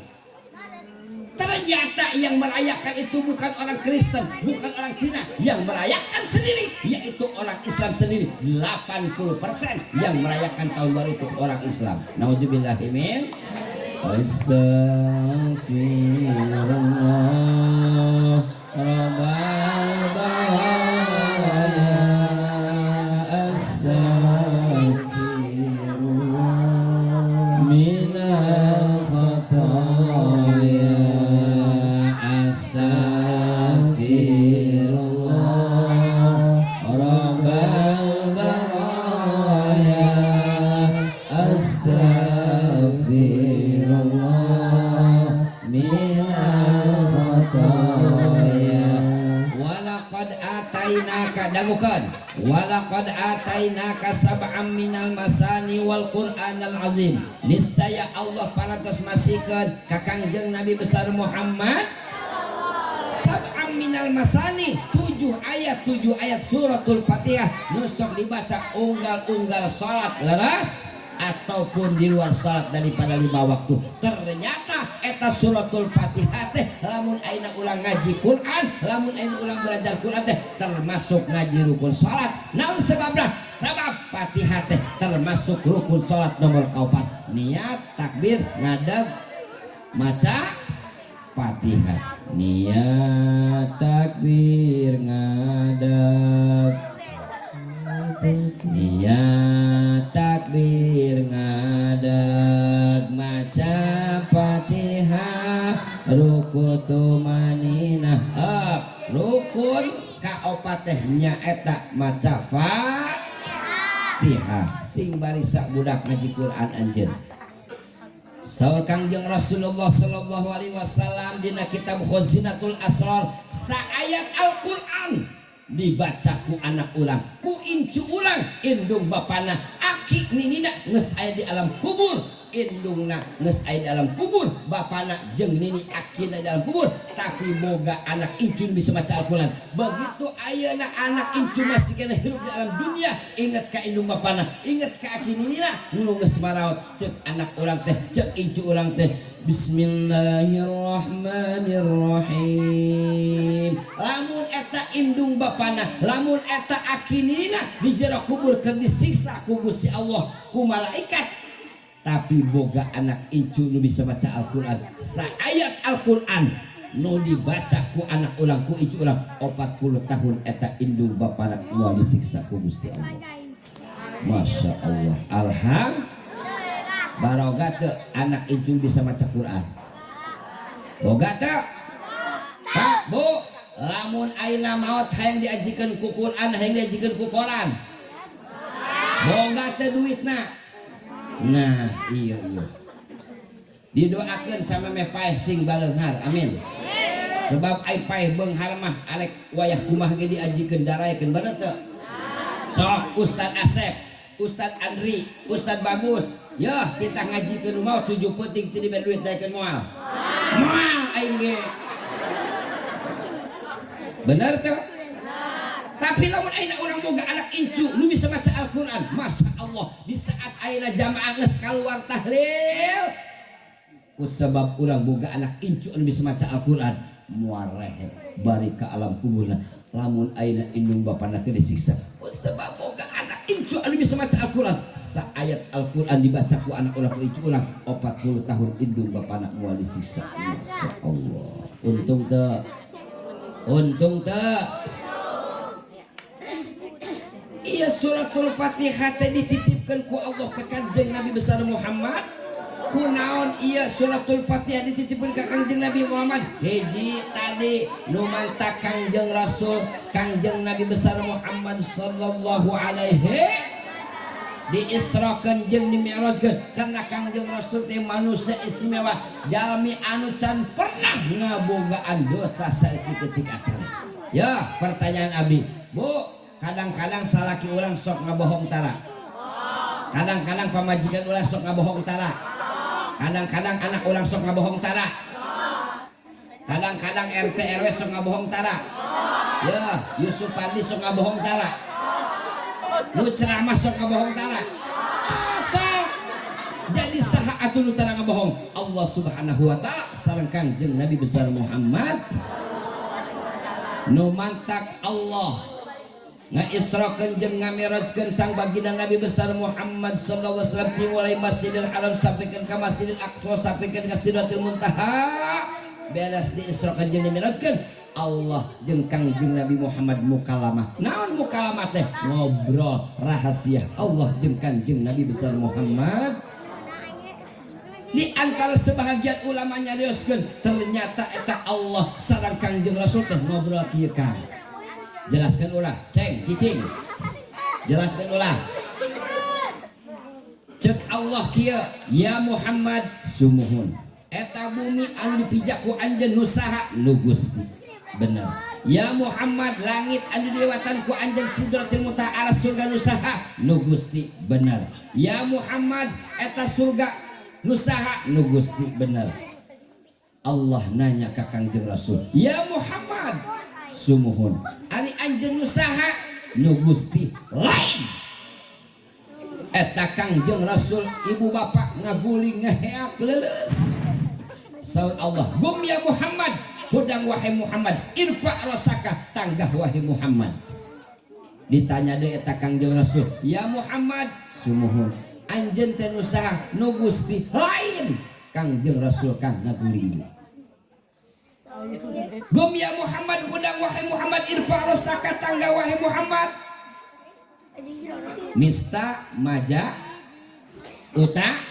[SPEAKER 1] Ternyata yang merayakan itu bukan orang Kristen, bukan orang Cina, yang merayakan sendiri yaitu orang Islam sendiri. 80% yang merayakan tahun baru itu orang Islam. Naudzubillahi min. Astaghfirullah rabbal baraya, astaghfirullah minal khataya, astaghfirullah rabbal baraya, astaghfirullah minal khataya. Walaqad atainaka dangukeun, walaqad atainaka sab'am minal masani wal qur'anal azim. Niscaya Allah parantos masihkeun ka Kangjeng Nabi besar Muhammad sab'am minal masani, 7 ayat, 7 ayat suratul Fatihah nu sok dibaca unggal-unggal salat leres ataupun di luar salat daripada 5 waktu. Ternyata eta suratul Fatihah teh lamun ayeuna ulang ngaji Quran, lamun ayeuna ulang belajar Quran teh termasuk ngaji rukun salat. Naon sebabna? Sabab Fatihah teh termasuk rukun salat nomor 4. Niat, takbir, ngadeg, maca Fatihah. Niat, takbir, ngadeg. Niat, takbir, ngadeg, maca Fatihah. Rukun tumaninah. Rukun kaopat teh nyaeta maca Fatihah. Sing barisa budak ngaji Quran anjeun. Saur Kangjeng Rasulullah sallallahu alaihi wasallam dina kitab Khazinatul Asrar, saayat Al-Qur'an dibaca ku anak ulang, ku incu ulang, indung bapana aki ninina geus aya di alam kubur, indungna geus aya di alam kubur, bapana jeung nini akina di alam kubur, tapi boga anak incu bisa maca Al-Qur'an. Begitu ayeuna anak incu masih kena hirup di alam dunia, inget ka indung bapana, inget ka aki ninina, nu geus maraot, cek anak urang teh, cek incu urang teh, Bismillahirrahmanirrahim. Lamun eta indung bapana, lamun eta aki ninina di jero kubur keur disiksa ku Gusti Allah, ku malaikat, tapi boga anak incu nu bisa baca Al-Qur'an, saayat Al-Qur'an nu dibaca ku anak ulang, ku incu ulang, 40 tahun eta indung bapana moal disiksa ku Gusti Allah. Masya Allah. Alhamdulillah. Baroga teu anak incu bisa maca Quran? Boga teu? Pak, Bu, lamun ayeuna maot hayang diajikeun ku Quran, hayang diajikeun ku koran, boga teu duitna? Nah, iya iya, didoakeun sama meh paeh sing baleunghar, amin. Sebab ai paeh beunghar mah arek wayah kumaha ge diajikeun, daraekeun, bener teu? Sok Ustad Asep, Ustad Andri, Ustad Bagus, ya kita ngajikeun nu maot 7 peuting teu dibere duit, daekeun moal? Moal aing ge. Bener teu? Tapi lamun ayeuna urang boga anak incu nu bisa maca Al-Qur'an, Masya Allah, di saat ayeuna jamaah geus kaluar tahlil, ku sebab urang boga anak incu anu bisa maca Al-Qur'an, moal rehe bari ka alam kuburna. Lamun ayeuna indung bapana keur disiksa, ku sebab boga anak incu anu bisa maca Al-Qur'an, saayat Al-Qur'an dibaca ku anak urang, ku incu urang, 40 tahun indung bapana moal disiksa. Masya Allah. Untung teu? Untung teu? Iya, suratul Fatihah teh dititipkan ku Allah ke Kanjeng Nabi besar Muhammad. Kunaon iya suratul Fatihah dititipkan ke Kanjeng Nabi Muhammad? Hiji tadi nu mantak Kangjeng Rasul, Kangjeng Nabi besar Muhammad sallallahu alaihi diisrakeun jeung dimi'rajkeun, karena Kangjeng Rasul teh manusia istimewa, jalmi anu can pernah ngabogaan dosa saeutik acan. Ya, pertanyaan abdi, Bu, kadang-kadang salaki urang sok ngabohong tara? Kadang-kadang pamajikan urang sok ngabohong tara? Kadang-kadang anak urang sok ngabohong tara? Kadang-kadang RT RW sok ngabohong tara? Ya, Yusuf Pandi sok ngabohong tara? Nu ceramah sok ngabohong tara? Sok. Jadi saha atuh nu tara ngabohong? Allah Subhanahu wa taala sareng Kangjeng Nabi besar Muhammad. Nu mantak Allah ngaisrakeun jeung ngamirajkeun sang baginda Nabi besar Muhammad sallallahu alaihi wasallam dimulai Masjidil Haram sampaikan ke Masjidil Aqsa sampaikan ke Sidratil Muntaha, beres diisrakeun jeung dimirajkeun, Allah jeung Kangjeng Nabi Muhammad mukalamah. Naon mukalamah teh? Ngobrol rahasia Allah jeung Kangjeng Nabi besar Muhammad. Di antara sebahagian ulama nyarioskeun, ternyata eta Allah sareng Kangjeng Rasul teh ngobrol kieu. Kang, jelaskan ulah, ceng cicing, jelaskan ulah. Cek Allah kieu, ya Muhammad, sumuhun, eta bumi anu dipijak ku anjeun nu saha? Nu Gusti, bener. Ya Muhammad, langit anu dilewatan ku anjeun, Sidratil Muntaha, aras surga, nu saha? Nu Gusti, bener. Ya Muhammad, eta surga nu saha? Nu Gusti, bener. Allah nanya ka Kangjeng Rasul, ya Muhammad, sumuhun, ari anjeun nu saha? Nu Gusti, lain. Eta Kangjeng Rasul, ibu bapak ngaguling, ngaheak leuleus. Saur Allah, gum ya Muhammad, hudang wahai Muhammad, irfa rasaka, tanggah wahai Muhammad. Ditanya deui eta Kangjeng Rasul, ya Muhammad, sumuhun, anjeun teh nu saha? Nu Gusti, lain. Kangjeng Rasul kang ngaguling. Gum ya Muhammad, hudang wahai Muhammad, irfa rasaka, tangga wahai Muhammad. Nista maja uta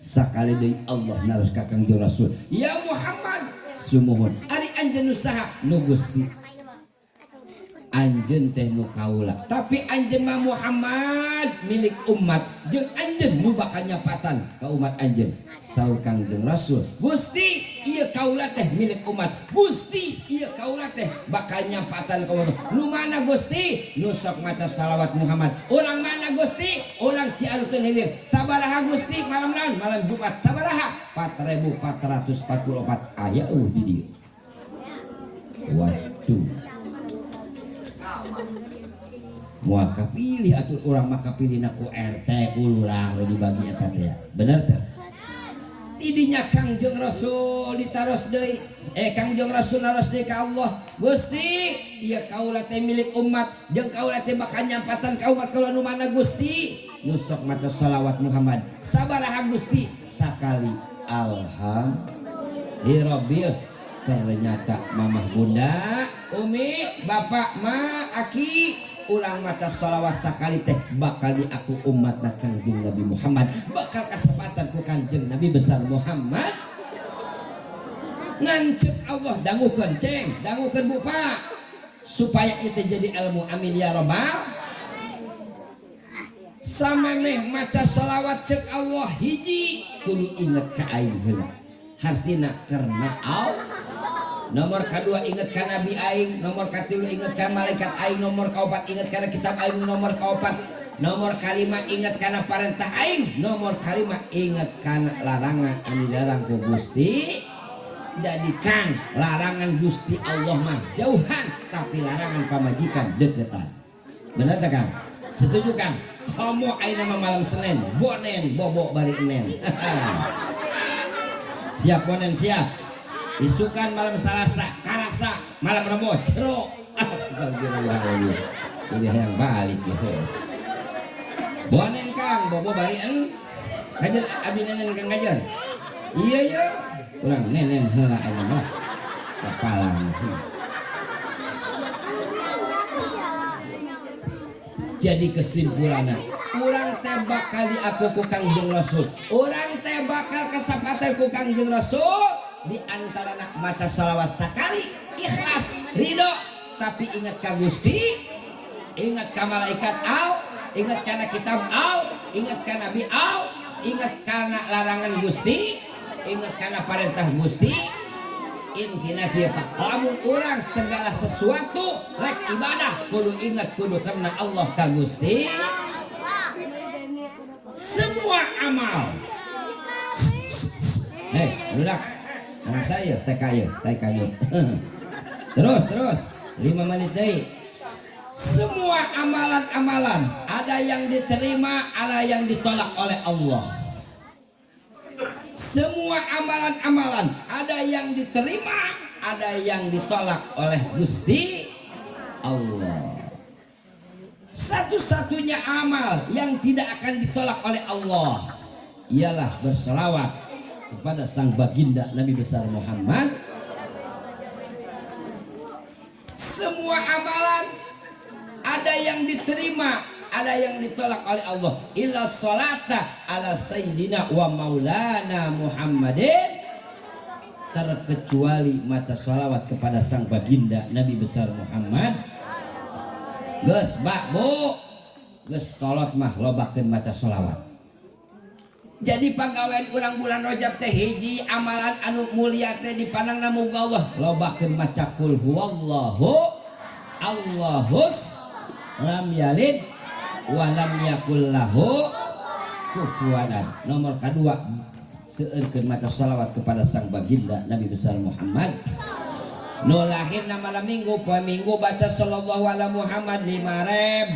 [SPEAKER 1] Sakali deui Allah naros ka Kangjeng Rasul, "Ya Muhammad," "Sumuhun." "Ari anjeun nu saha?" "Nu Gusti." "Anjeun teh nu kaula, tapi anjeun mah Muhammad milik umat, jeung anjeun nu bakal nyapatan ka umat anjeun." Saur Kangjeng Rasul, "Gusti, ieu kaula teh milik umat. Gusti, ieu kaula teh bakal nyapatan ka umat. Nu mana, Gusti?" "Nu sok maca salawat Muhammad." "Urang mana, Gusti?" "Urang Ciaruteun Hilir." "Sabaraha, Gusti?" "Malam naon?" "Malam Jumat." "Sabaraha?" 4444. Aya euweuh di dieu? Waduh, moal kapilih atuh urang mah. Kapilihna ku RT, ku lurah we dibagi eta teh, bener teh? Tidinya Kangjeng Rasul ditaros deui, Kangjeng Rasul naros deui ka Allah, "Gusti, ieu kaula teh milik umat, jeung kaula teh bakal nyampatan ka umat kaula. Nu mana, Gusti?" "Nu sok maca salawat Muhammad." "Sabaraha, Gusti?" "Sakali." Alhamdulillah. Ternyata mamah, bunda, umi, bapak, ma, aki, ulang maca salawat sakali teh bakal diaku umat na Kangjeng Nabi Muhammad, bakal kasempatan ku Kangjeng Nabi besar Muhammad. Ngan cek Allah, dangukeun ceng, dangukeun bupa, supaya itu jadi ilmu. Amin ya robbal. Samemeh maca salawat, cek Allah, hiji kudu inget ka aing heula, hartina karena Allah. Nomor kedua, inget ka nabi aing. Nomor katilu, inget ka malaikat aing. Nomor kaopat, inget kana kitab aing. Nomor kaopat, nomor kalima, inget kana parentah aing. Nomor kalima, inget kana larangan anu dilarang ku Gusti. Jadi kang, larangan Gusti Allah mah jauhan, tapi larangan pamajikan deketan, bener tak, Kang? Setuju, Kang? Komo ayeuna mah malam Senin, bonen, bobo bari enen. Siap bonen, siap. Isukan malam Salasa, karasa, malam Rebo, jero. Astagfirullahaladzim. Ini yang balik ya. Bonen Kang, bobo bari en. Kajen abi nenen, Kang, kajen. Iya iya. Urang nenen heula ayeuna mah. Kapalang. Jadi kesimpulannya, urang teh bakal diaku ku Kangjeng Rasul. Urang teh bakal kesempatan ku Kangjeng Rasul di antara nak maca salawat sakali, ikhlas, ridho, tapi ingat ka Gusti, ingat ka malaikat au, ingat kana kitab au, ingat ka nabi au, ingat kana larangan Gusti, ingat kana perintah Gusti. Intina kieu, Pak, lamun urang segala sesuatu rek ibadah kudu ingat, kudu karena Allah ka Gusti. Semua amal. Hei, budak, anak saya TK ya, TK nya. Terus, terus, 5 menit deui. Semua amalan-amalan ada yang diterima, ada yang ditolak oleh Allah. Semua amalan-amalan ada yang diterima, ada yang ditolak oleh Gusti Allah. Satu-satunya amal yang tidak akan ditolak oleh Allah ialah berselawat kepada sang baginda Nabi besar Muhammad. Semua amalan ada yang diterima, ada yang ditolak oleh Allah. Illa salata ala sayyidina wa maulana Muhammadin, terkecuali mata salawat kepada sang baginda Nabi besar Muhammad. Geus, Pak, Bu, geus kolot mah lobakeun mata salawat. Jadi pagawean urang bulan Rajab teh hiji amalan anu mulia teh dipandang muga Allah, lobakeun maca kul huwallahu Allahus lam yalid wa lam yakul lahu kufuwan. Nomor kedua, seueurkeun maca salawat kepada sang baginda Nabi besar Muhammad. Nu lahirna malam Minggu, poe Minggu baca sallallahu ala Muhammad 5 reb.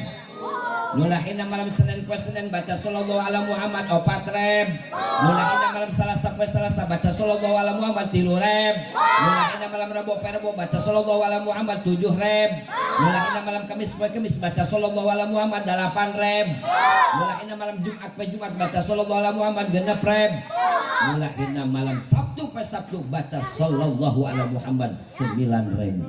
[SPEAKER 1] Nu lahirna malam Senin, poe Senin baca sallallahu ala Muhammad 4 reb. Nu lahirna malam Salasa, poe Salasa baca sallallahu ala Muhammad 3 reb. Nu lahirna malam Rebo, poe Rebo baca sallallahu ala Muhammad 7 reb. Nu lahirna malam Kamis, poe Kamis baca sallallahu ala Muhammad 8 reb. Nu lahirna malam Jumat, poe Jumat baca sallallahu ala Muhammad 6 reb. Nu lahirna malam Sabtu, poe Sabtu baca sallallahu ala Muhammad 9 reb.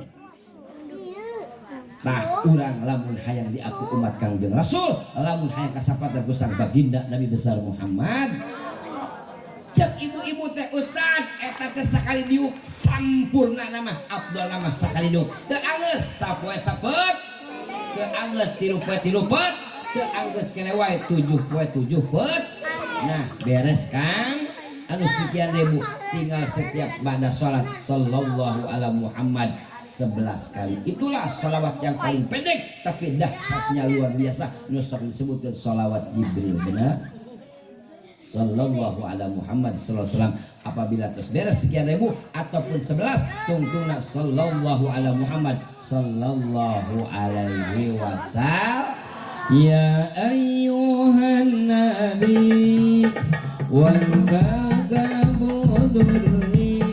[SPEAKER 1] Tah urang lamun hayang diaku umat Kangjeng Rasul, lamun hayang kasapatan ku sang baginda Nabi besar Muhammad, Eta teh sakali diuk sampurna nama, afdol nama sakali diuk. Teu anggeus sapoe sapet, teu anggeus 3 poe 3 pet, teu anggeus keneh wae 7 poe 7 pet. Nah, beres kan? Anu sekian ribu tinggal setiap pada sholat sallallahu ala Muhammad 11 kali. Itulah sholawat yang paling pendek tapi dahsyatnya luar biasa. Nu sok disebutkan sholawat Jibril, benar? Sallallahu ala Muhammad sallallahu alaihi wasallam. Apabila terus beres sekian ribu ataupun 11, tungtungna sallallahu ala Muhammad sallallahu alaihi wasallam. Ya ayyuhan nabi wal kawkabu durri,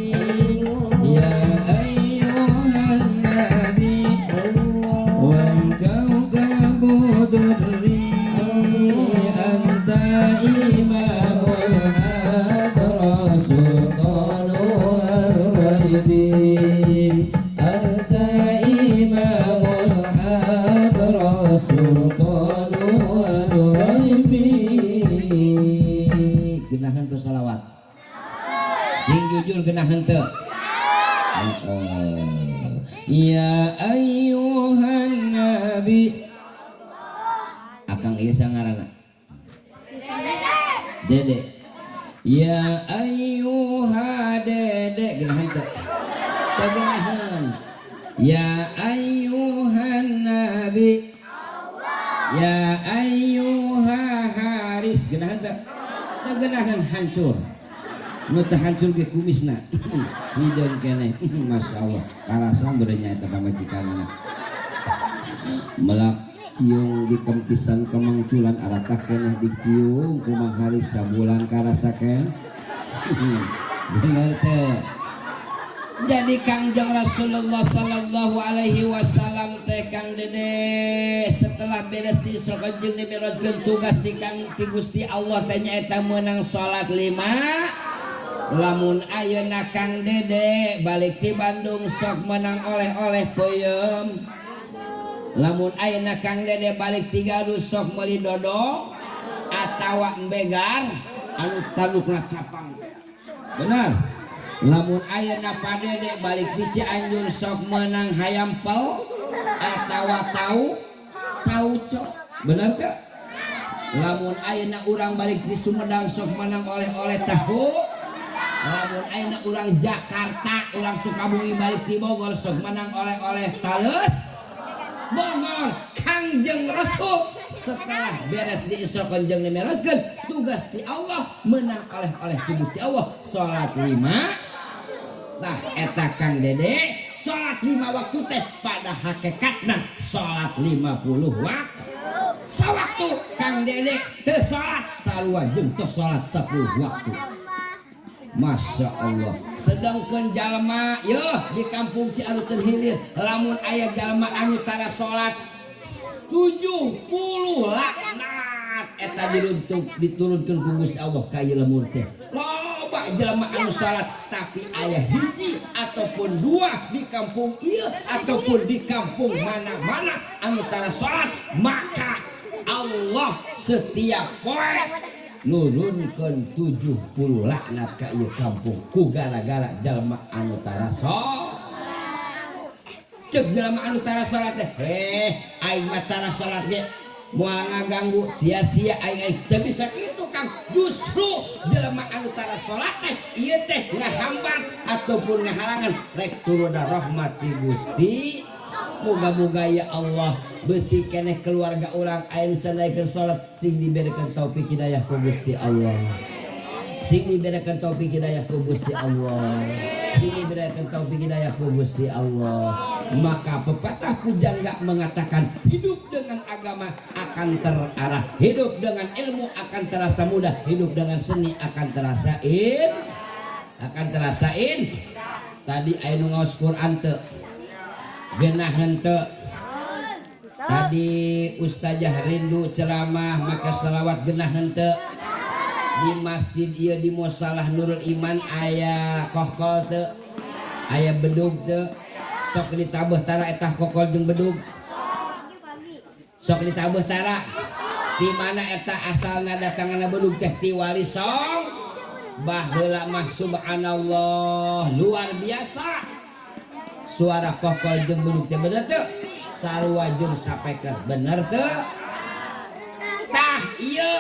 [SPEAKER 1] ya ayyuhan nabi wal kawkabu durri, anta imamul hadra sultanul ghaibi, anta imamul hadra sultanul ghaibi. Genahan teu salawat? Sing jujur, genahan teu? Heeh. Ya ayyuhan nabi. Akang ieu ngaranna Dede. Ya ayyuha Dede, genahan teu? Teu genahan. Ya ayyuhan nabi. Ya ayyuha Haris, genahan teu? Teu genahan, hancur. Nu teu hancur ge kumisna. Hideung keneh. Masya Allah. Karasa berenya eta pamajikanana. Melak ciung di kempisan kemangculan, aratah keneh diciung ku Mang Haris sabulan karasa ken. Bener teh? Jadi Kangjeng Rasulullah sallallahu alaihi wasallam teh, Kang Dede, setelah beres di Isra jeung dimi'rajkeun, tugas di Kang ti Gusti Allah teh nyaeta meunang salat lima. Lamun ayeuna Kang Dede balik ti Bandung sok menang oleh-oleh peuyeum. Lamun ayeuna Kang Dede balik ti Garut sok meuli dodol atawa embegar anu tandukna capang, benar? Lamun ayeuna Pak Dede balik di Cianjur sok menang hayam pel atawa tahu tauco, benar teu? Lamun ayeuna urang balik di Sumedang sok menang oleh-oleh tahu. Lamun ayeuna urang Jakarta, urang Sukabumi balik di Bogor sok menang oleh-oleh tales Bogor. Kangjeng Rasul setelah beres di Isra jeung dimi'rajkeun, tugas di Allah menang oleh-oleh ti Gusti Allah salat lima. Tah eta, Kang Dede, salat lima waktu teh pada hakikatna salat 50 waktu. Sawaktu Kang Dede teu salat sarua jeung teu salat 10 waktu. Masya Allah. Sedangkan jalma yeuh di kampung Ciaruteun Hilir, lamun aya jalma anu tara salat, 70 laknat eta diruntuk diturunkeun ku Gusti Allah ka ieu lembur teh. Loba jelema anu salat, tapi aya hiji ataupun dua di kampung ieu ataupun di kampung mana-mana anu tara salat, maka Allah setiap poe nurunkeun 70 laknat ka ieu kampung ku gara-gara jalma anu tara salat. Cek jelema anu tara salat teh, "Heh, aing mah tara salat ge moal ngaganggu, sia-sia aing aing Teu bisa kitu, Kang. Justru jelema anu tara salat teh ieu teh ngahambat ataupun ngahalangan rek turunna rahmat ti Gusti. Moga-moga ya Allah besi keneh keluarga urang aya nu can daekeun salat sing diberikan taufik hidayah ku Gusti Allah, sing diberikan taufik hidayah ku Gusti Allah, sing diberikan taufik hidayah ku Gusti Allah. Maka pepatah pujangga mengatakan, hidup dengan agama akan terarah, hidup dengan ilmu akan terasa mudah, hidup dengan seni akan terasa in akan terasa in. Tadi aya nu ngaos Quran teu? Genahan teu? Tadi Ustazah Rindu ceramah maka salawat, genahan teu? Di masjid ieu, di Musalah Nurul Iman, aya kohkol teu? Aya bedug teu? Sok ditabeuh tara eta kokol jeung bedug? Sok ditabeuh tara? Di mana eta asalna datangna bedug teh? Ti Wali Song. Baheula mah subhanallah luar biasa. Suara kokol jeung bedug teh bener teu? Sarua jeung sapeker bener teu? Tah ieu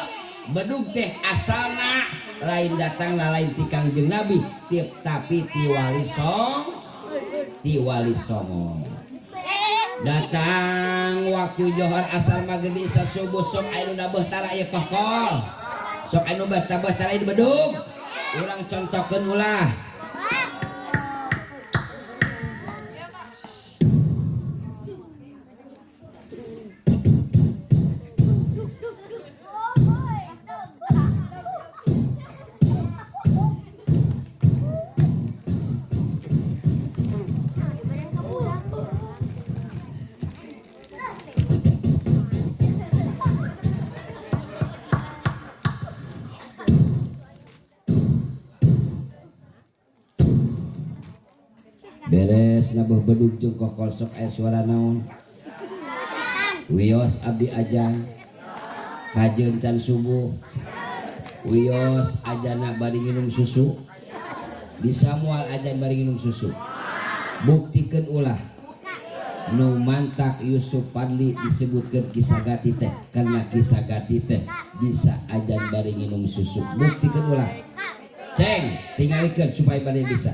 [SPEAKER 1] bedug teh asalna lain datangna lain ti Kangjeng Nabi tapi ti Wali Songo. Ti Wali Songo. Datang waktu johor asar maghrib isya subuh sok aya nu nabeuh tara ieu kokol. Sok aya nu tabeuh tara ieu bedug. Urang contohkeun ulah. Beres nabuh bedug jeung kokol sok aya suara naon? Wios abdi ajan kajeun can subuh. Wios ajana bari nginum susu. Bisa moal ajan bari nginum susu. Buktikeun ulah. Nu mantak Yusuf Fadli disebutkeun kisah gati teh karena kisah gati teh bisa ajan bari nginum susu. Buktikeun ulah. Ceng tingalikeun supaya bari bisa.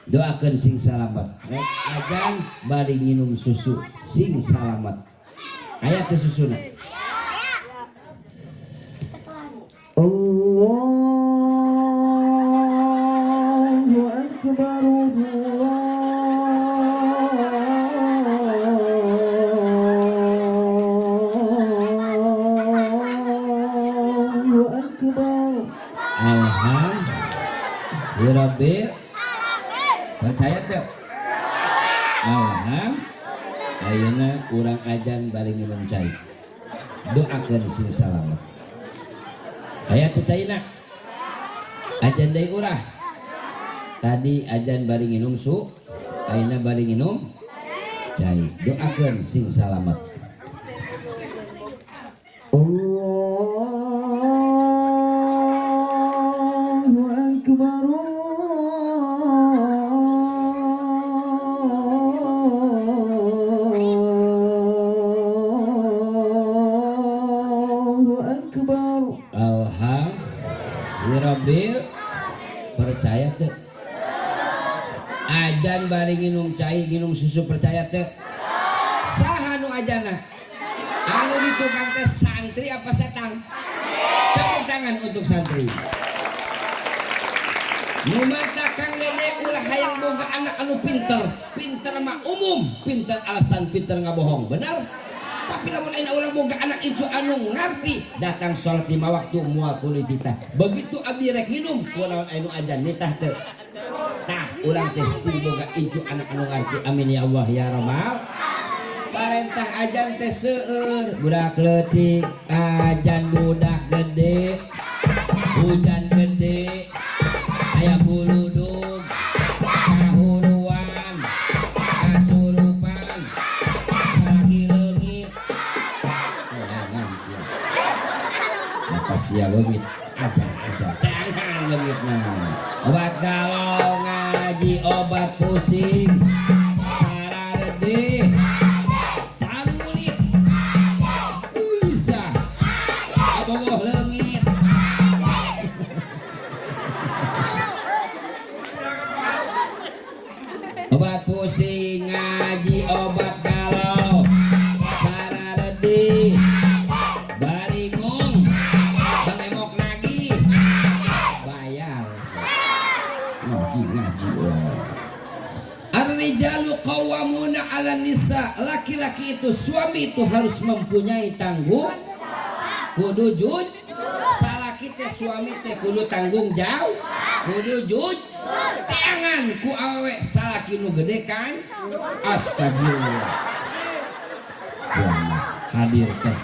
[SPEAKER 1] Doakan sing salamat. Rek ajan bari nginum susu sing salamat. Aya teh susuna.
[SPEAKER 2] Allahu akbar Allahu akbar.
[SPEAKER 1] Alhamdulillah. Percaya teu? Alhamdulillah. Ayeuna urang ajan bari nginum cai. Doakeun sing salamet. Aya teu caina? Ajan deui urah. Tadi ajan bari nginum su, ayeuna bari nginum cai. Doakeun sing salamet.
[SPEAKER 2] Allahu akbar.
[SPEAKER 1] Alhamdulillah. Percaya teu? Ajan bari nginum cai nginum susu percaya teu? Saha nu ajana? Anu di tukang teh santri apa setan? Tepuk tangan untuk santri. Nu mata Kang Dede ulah hayang boga anak anu pinter. Pinter mah umum, pinter alasan pinter ngabohong, benar? Tapi lamun ayeuna urang boga anak incu anu ngarti datang salat 5 waktu moal kudu titah. Begitu abdi rek nginum kunaon anu ajan nitah teu? Tah urang teh sing boga incu anak anu ngarti. Amin ya Allah ya Rabbal. Parentah ajan teh seueur, budak leutik ajan budak gede, hujan gede, aya buludug, kahuruan, kasurupan, salaki leungit. Teangan sia. Apa sia leungit? Ajan-ajan teangan leungit mah. Obat galau ngaji obat pusing, sararede, salulit, ulisah, abogoh leungit. Obat pusing ngaji obat galau, sararede, baringung, bangemok nagih, bayar. Ngaji ngaji. Ar-rijalu qawwamuna 'alan nisa. Laki-laki itu suami itu harus mempunyai tanggung kudu jujur. Salaki teh suami teh kudu tanggung jawab, kudu jujur. Tangan ku awewe salaki nu gede kan? Astagfirullah. Siapa hadir teh?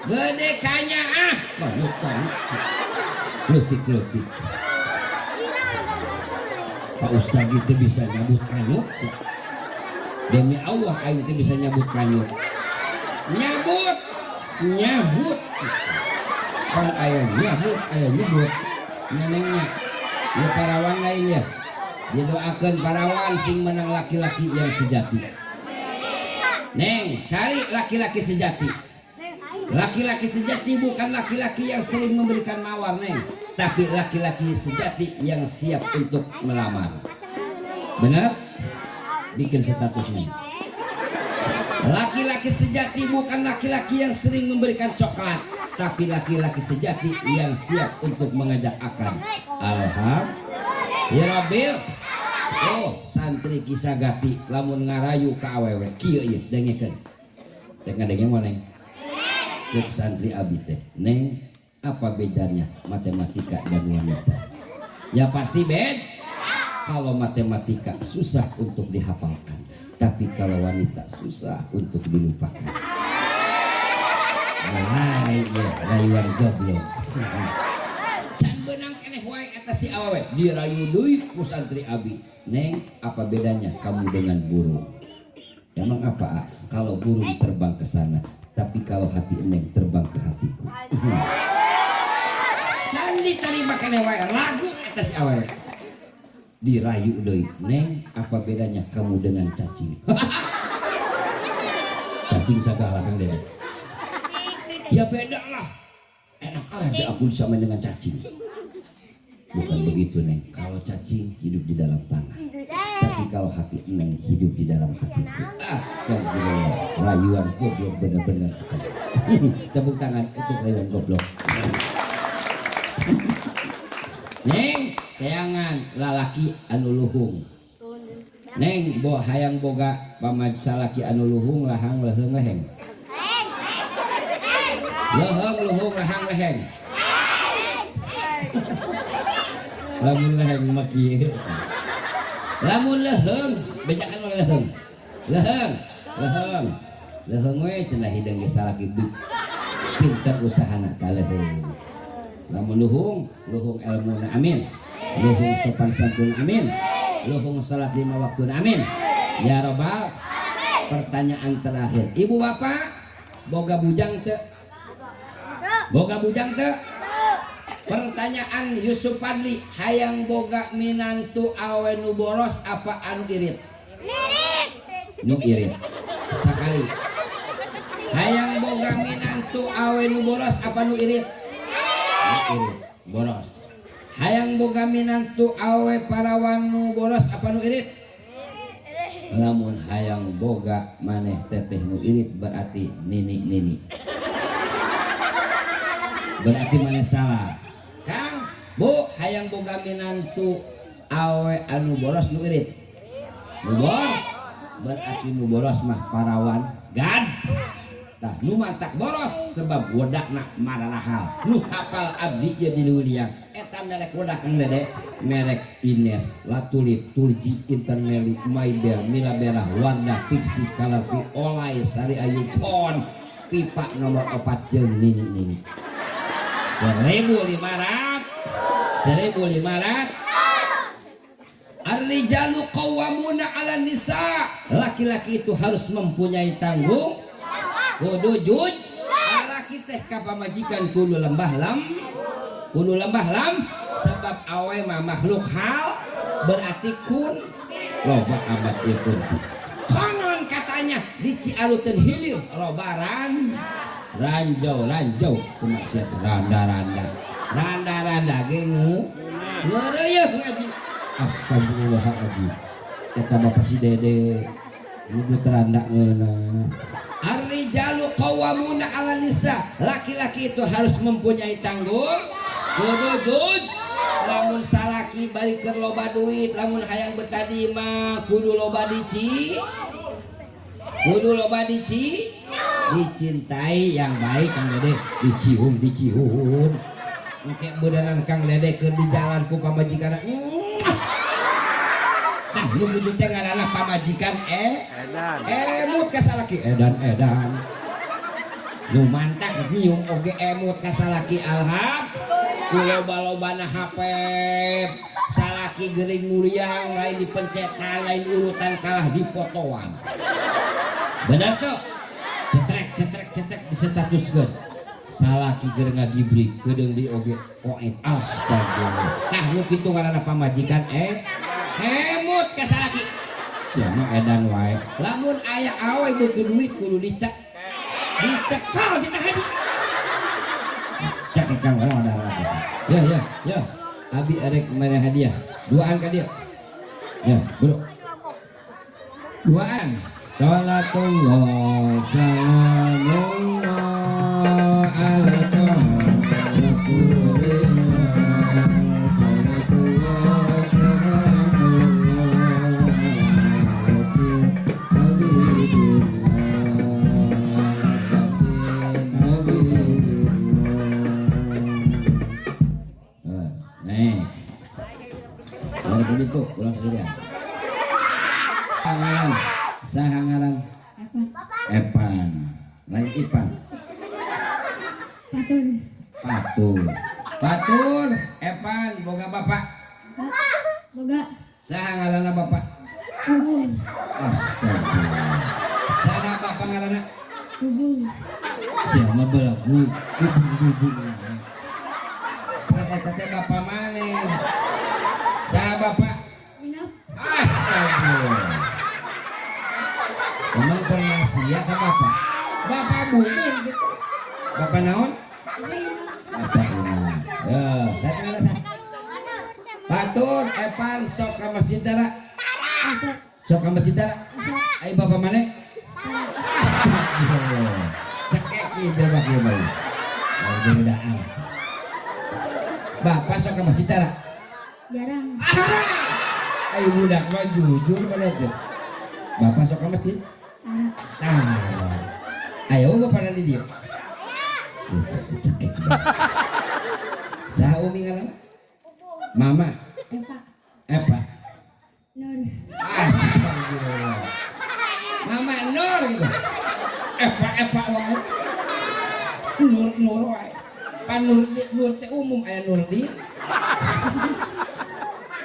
[SPEAKER 1] Gede kanya ah, konyut konyut. Leutik-leutik. Pak Ustaz itu bisa nyabut kanyut. Demi Allah aing teh bisa nyabut kanyut. Nyabut, nyabut. Kan aya nyabut, aya nyebut. Nya, Neng, nya. Ya, parawan lainnya. Didoakan parawan sing menang laki-laki yang sejati. Neng, cari laki-laki sejati. Laki-laki sejati bukan laki-laki yang sering memberikan mawar, Neng, tapi laki-laki sejati yang siap untuk melamar. Benar? Bikin statusnya. Laki-laki sejati bukan laki-laki yang sering memberikan coklat, tapi laki-laki sejati yang siap untuk mengajak akad. Alhamdulillah. Ya Rabbil. Oh, santri Kisagati lamun ngarayu ka awewe kieu ieu, dengekeun. Dek ngadenge moal, Neng? Cek santri abi teh, "Neng, apa bedanya matematika dan wanita?" Ya pasti bed. Kalau matematika susah untuk dihafalkan, tapi kalau wanita susah untuk dilupakan. Mulai ya rayuan goblok. Can beunang keneh wae eta si awewe dirayu deui ku santri abi. "Neng, apa bedanya kamu dengan burung?" "Emang apa, ah?" "Kalau burung terbang ke sana, tapi kalau hati Neng terbang ke hatiku." Can diterima keneh wae, ragu eta si awewe. Dirayu deui, "Neng, apa bedanya kamu dengan cacing?" "Cacing sagala, Kang Dede." "Ya beda lah. Enak aja aku disamain dengan cacing." "Bukan begitu, Neng. Kalau cacing hidup di dalam tanah, tapi kalau hati Neng hidup di dalam hatiku." Astagfirullah. Rayuan goblok bener-bener. Tepuk tangan untuk rayuan goblok. Neng, teangan lalaki anu luhung. Neng, bo hayang boga pamaj salaki anu luhung, lahang, leheng, leheng? Leheng, luhung, lahang, leheng. Lamun leheng mah kieu. Lamun leheng, bejakan mah leheng. Leheng, leheng. Leheng we cenah, hideung ge salaki pinter usahana ka leheng. Lamun luhung, luhung ilmuna, amin. Luhung sopan santun, amin. Luhung salat lima waktu, amin. Ya robbal. Pertanyaan terakhir. Ibu bapak boga bujang teu? Boga bujang teu? Pertanyaan Yusuf Fadli, hayang boga minantu awe nu boros apa anu irit? Nu irit. Sakali. Hayang boga minantu awe nu boros apa nu irit? Nu irit. Boros. Hayang boga minantu awe parawan nu boros apa nu irit? Lamun hayang boga maneh teteh nu irit, berarti nini nini. Berarti maneh salah. Kang, Bu, hayang boga minantu awe anu boros nu irit? Nu bor? Berarti nu boros mah parawan gad. Tah, nu mantak boros sebab wedakna mararahal. Nu hafal abdi ieu di Leuwiliang. Eta merek wedak, Kang Dede, merek Ines, Latulip, Tulji, Intermeli, Maybel, Mila Merah, Wardah, Pixi, Kalarpi, Olay, Sari Ayu, Fon, Pipa nomor 4 jeung Nini Nini. 1500, 1500. Ar-rijalu qawwamuna 'ala nisa. Laki-laki itu harus mempunyai tanggung, kudu jujur. Laki teh ka pamajikan kudu lembah lam, kudu lembah lam, sebab awe mah makhluk hal, berarti kun loba amat ieu kunti. Konon katanya di Ciaruteun Hilir robaran ranjau ranjau kemaksiatan, randa-randa, randa-randa ge ngeureuyeung ngaji. Astagfirullahaladzim, eta bapak si Dede nyebut randa ngeunah. Ar-rijalu qawwamuna 'ala nisa. Laki-laki itu harus mempunyai tanggung, kudu jujur. Lamun salaki bari keur loba duit, lamun hayang betah di imah kudu loba dici, kudu loba dici, dicintai yang baik, Kang Dede, dicium dicium. Engke bedanan Kang Dede keur di jalan ku pamajikan. Nah, nu kitu teh ngaranna pamajikan
[SPEAKER 3] Edan.
[SPEAKER 1] Emut ka salaki, edan edan. Nu mantak nyium oge emut ka salaki, alham. Ku loba-lobana HP salaki gering muriang, lain dipencetan, lain urutan, kalah dipotoan. Bener tuh? Cetrek cetrek cetrek di statuskeun. Salaki keur ngagibrik kedeung di oge koet, astagfirullah. Tah nu kitu ngaranna pamajikan emut ka salaki. Sia mah edan wae. Lamun aya awe beuki duit kudu dicek. Dicekal kita haji. Cek kang orang ada lagi. Ya ya ya. Abi erek mere hadiah. Duaan ka dia. Ya, bro. Duaan. Salatullah salamullah ala Rasulillah. Salatullah salamullah ala Habibillah ala Qasim Habibillah. Terus, nih. Ada kulit tuh, ulang sendirian. Ngaran, saha ngaran?
[SPEAKER 3] Epan.
[SPEAKER 1] Epan, lain Ipan.
[SPEAKER 3] Patur.
[SPEAKER 1] Patur. Patur, Epan, boga bapak.
[SPEAKER 3] Boga.
[SPEAKER 1] Saha ngaranna bapak?
[SPEAKER 3] Ubung.
[SPEAKER 1] Astagfirullah. Saha bapak ngaranna?
[SPEAKER 3] Ubung.
[SPEAKER 1] Siapa belagu? Ubung-ubung. Pan eta teh bapak maneh. Saha bapak?
[SPEAKER 3] Inap.
[SPEAKER 1] Astagfirullah. Emang pernah sia ke bapak? Bapak bubung gitu. Bapak naon?
[SPEAKER 3] Inap.
[SPEAKER 1] Bapak Inam. Ya, saya kenal saya. Patur, Epan, sok ka masjid tara.
[SPEAKER 3] Asa.
[SPEAKER 1] Sok ka masjid tara.
[SPEAKER 3] Asa.
[SPEAKER 1] Ayo bapak mana? Astagfirullah. Cekek ieu jelema kieu bae. Oh, udah. Bapak sok ka masjid tara.
[SPEAKER 3] Jarang.
[SPEAKER 1] Ayo budak mah jujur pada tuh. Bapak sok ka masjid?
[SPEAKER 3] Tara.
[SPEAKER 1] Tara. Ayo bapak di dieu. Cekek. Saha umi ngaranna? Mama.
[SPEAKER 3] Eva.
[SPEAKER 1] Eva.
[SPEAKER 3] Nur.
[SPEAKER 1] Astagfirullah. Mama Nur gitu. Eva Eva wae. Nur Nur wae. Pan Nur Nur teh umum aya Nur di.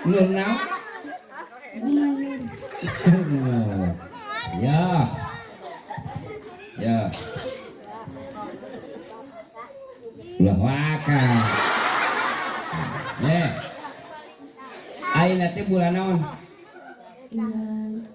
[SPEAKER 1] Nur naon?
[SPEAKER 3] Bunga Nur.
[SPEAKER 1] Nur. Ya. Ya. Ulah waka. Ya. Ayeuna teh bulan naon?
[SPEAKER 3] Bulan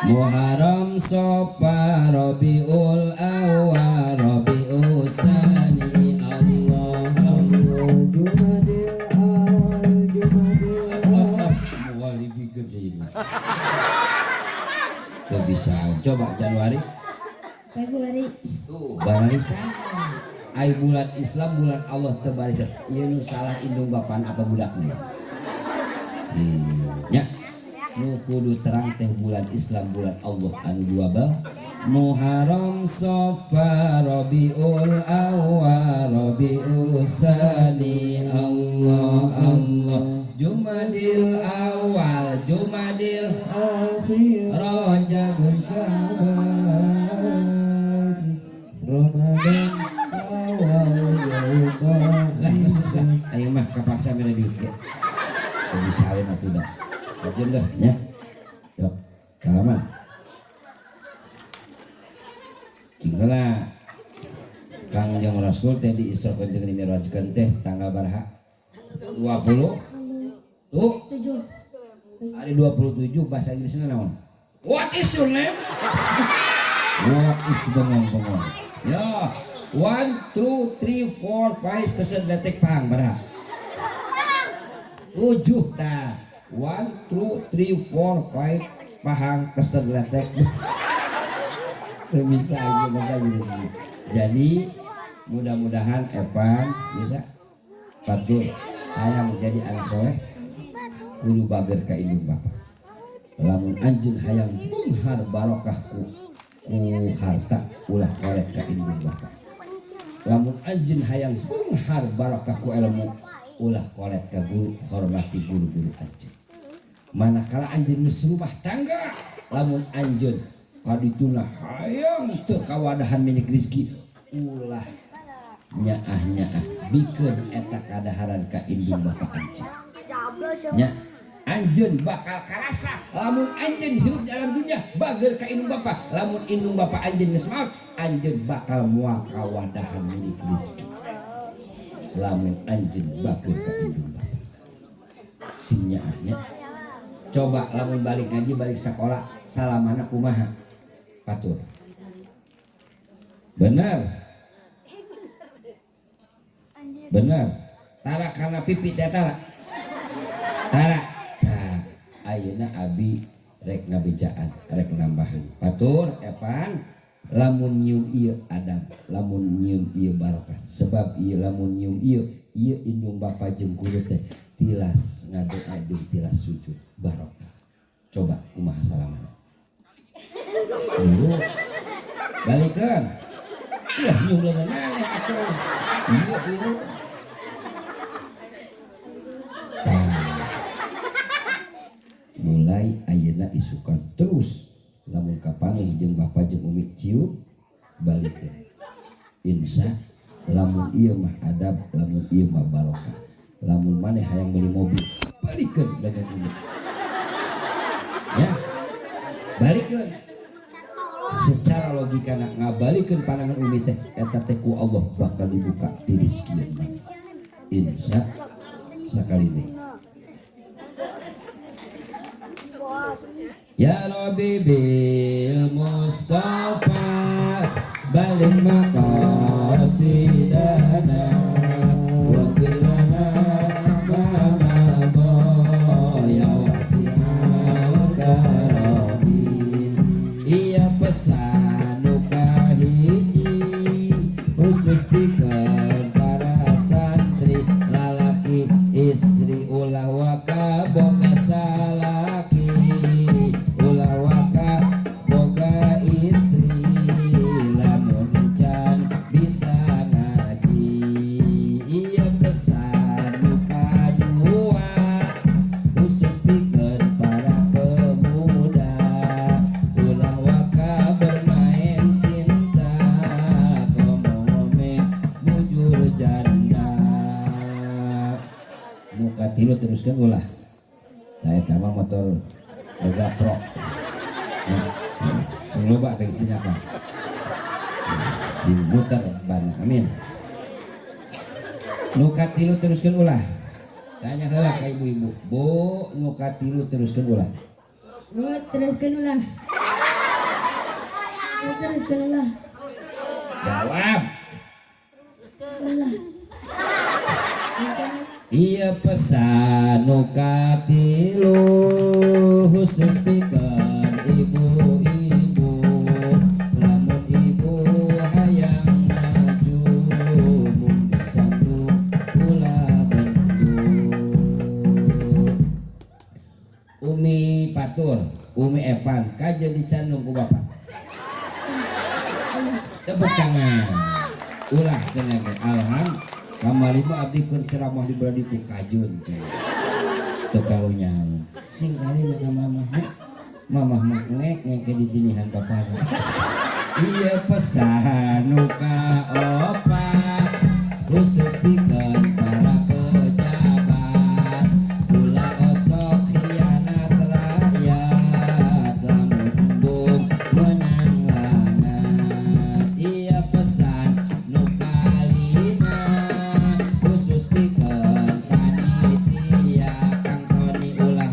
[SPEAKER 1] Muharram, Safar, Rabiul Awal, Rabiul Sani, Allah Allah.
[SPEAKER 2] Jumadil awal, Jumadil awal.
[SPEAKER 1] Moal dipikeun saja. Teu bisa. Coba Januari.
[SPEAKER 3] Februari.
[SPEAKER 1] Tuh, barisan. Ai bulan Islam bulan Allah teu barisan. Ieu nu salah indung bapana apa budakna? Nya. Nu kudu terang teh bulan Islam bulan Allah anu dua bal. Muharram, Safar, Rabiul Awal, Rabiul Sani, Allah Allah. Jumadil Awal, Jumadil
[SPEAKER 2] Akhir.
[SPEAKER 1] Rajab,
[SPEAKER 2] Syaban, Ramadan awal.
[SPEAKER 1] Lah, geus geus lah. Ayo mah kapaksa mere duit ge. Teu bisa ayeuna atuh dah. Ajeun dah nya. Yok, salaman. Tinggallah Kangjeng Rasul teh di Isra jeung Mi'rajkeun teh tanggal baraha? 20 tuh
[SPEAKER 3] 7.
[SPEAKER 1] Hari 27 bahasa Inggrisnya naon? What is your name? What is bengong-bengong? Ya, 1, 2, 3, 4, 5 kesan detik pahang baraha? 7 ta. 1, 2, 3, 4, 5 pahang kesan letek. Teu bisa aja bahasa Inggris. Jadi mudah-mudahan Evan bisa patur hayang menjadi anak soleh kudu bager ka indung bapak. Lamun anjeun hayang beunghar barokah ku harta ulah koret ka indung bapak. Lamun anjeun hayang beunghar barokah ku ilmu ulah koret ka guru, hormati guru-guru anjeun. Manakala anjeun geus rumah tangga, lamun anjeun kadituna hayang teu kawadahan milik rezeki ulah nyaah-nyaah bikeun eta kadaharan ka indung bapak anjeun. Nya Anjeun bakal karasa lamun anjeun hirup di alam dunia bager ka indung bapa. Lamun indung bapa anjeun geus maot, anjeun bakal moal kawadahan milik rezeki. Lamun anjeun bager ka indung bapa. Sing nyaahnya. Coba lamun balik ngaji balik sekolah salamana kumaha? Patur. Benar. Benar. Tara kana pipi teh tara. Tara. Tah, ayeuna abi rek ngabejaan, rek nambahan. Patur epan lamun nyium ieu adab, lamun nyium ieu barokah. Sebab ieu lamun nyium ieu, ieu indung bapa jeung guru teh tilas ngadoa jeung tilas sujud barokah. Coba kumaha salamana. Dulu balikeun. Iya nyium leungeun maneh atuh. Iya ieu. Tah. Mulai ayeuna isukan terus lamun kapanggih jeung bapa jeung umi cium balikeun. Insya lamun ieu mah adab, lamun ieu mah barokah. Lamun maneh hayang meuli mobil, balikeun leungeun umi. Ya. Balikeun. Secara logika nak ngabalikeun pandangan umi teh eta teh ku Allah bakal dibuka pirizkian maneh. Insya sakali deui. Ya Rabbi bil Mustafa balik maqasidana wa fil lana ma madha ya wasi'al karamin. Iya pesan nu kahiji khusus pikeun para santri lalaki istri ulah waka boga salaki ulah waka boga istri lamun can bisa ngaji. Iya pesan nu kadua khusus pikeun para pemuda ulah waka bermain cinta komo bujur janda. Nu katilu teruskeun ulah. Tah eta mah motor Mega Pro. Nah, sing loba bensinna kan. Sing muter bana amin. Nu katilu teruskeun ulah. Tanya heula ka ibu-ibu. Bu, nu katilu teruskeun ulah.
[SPEAKER 3] Bu, teruskeun ulah. Bu, teruskeun ulah.
[SPEAKER 1] Jawab.
[SPEAKER 3] Ulah.
[SPEAKER 1] Iya pesan nu katilu khusus pikeun ibu-ibu lamun ibu hayang maju mung dicandu ulah bendu. Umi Patur, Umi Epan kajeun dicandung ku bapak. Tepuk tangan. Ulah cenah ge. Alhamdulillah. Kamari mah abdi keur ceramah di belah ditu kajun cenah. Teu karunya. Sing kali ka mamah nya. Mamah mah ngek ngek di dinihan bapana. Iya pesan nu kaopat khusus pikeun para pejabat ulah osok khianat rakyat lamun embung menang langat. Iya pesan nu kalima khusus pikeun panitia Kang Toni ulah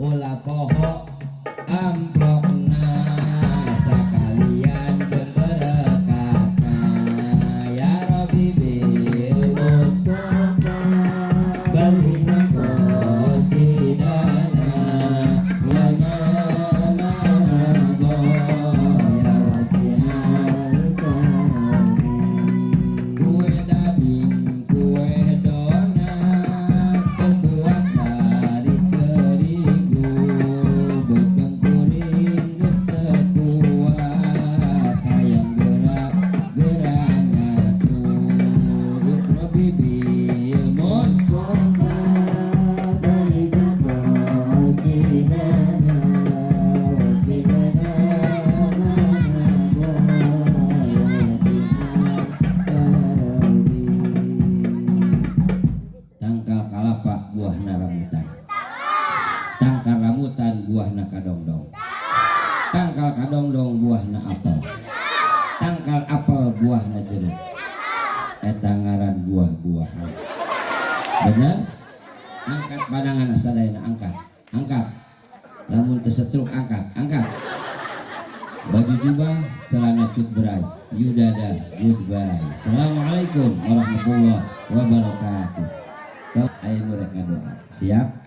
[SPEAKER 1] ulah poho amplopna sakalian jeung berekatna. Ya Rabbi bil Mustafa Ayeuna angkat. Angkat. Lamun teu setruk angkat, angkat. Baju jubah, celana cutbray. Yudada, goodbye. Assalamualaikum warahmatullahi wabarakatuh. Ayo nu rek ngadoa. Siap?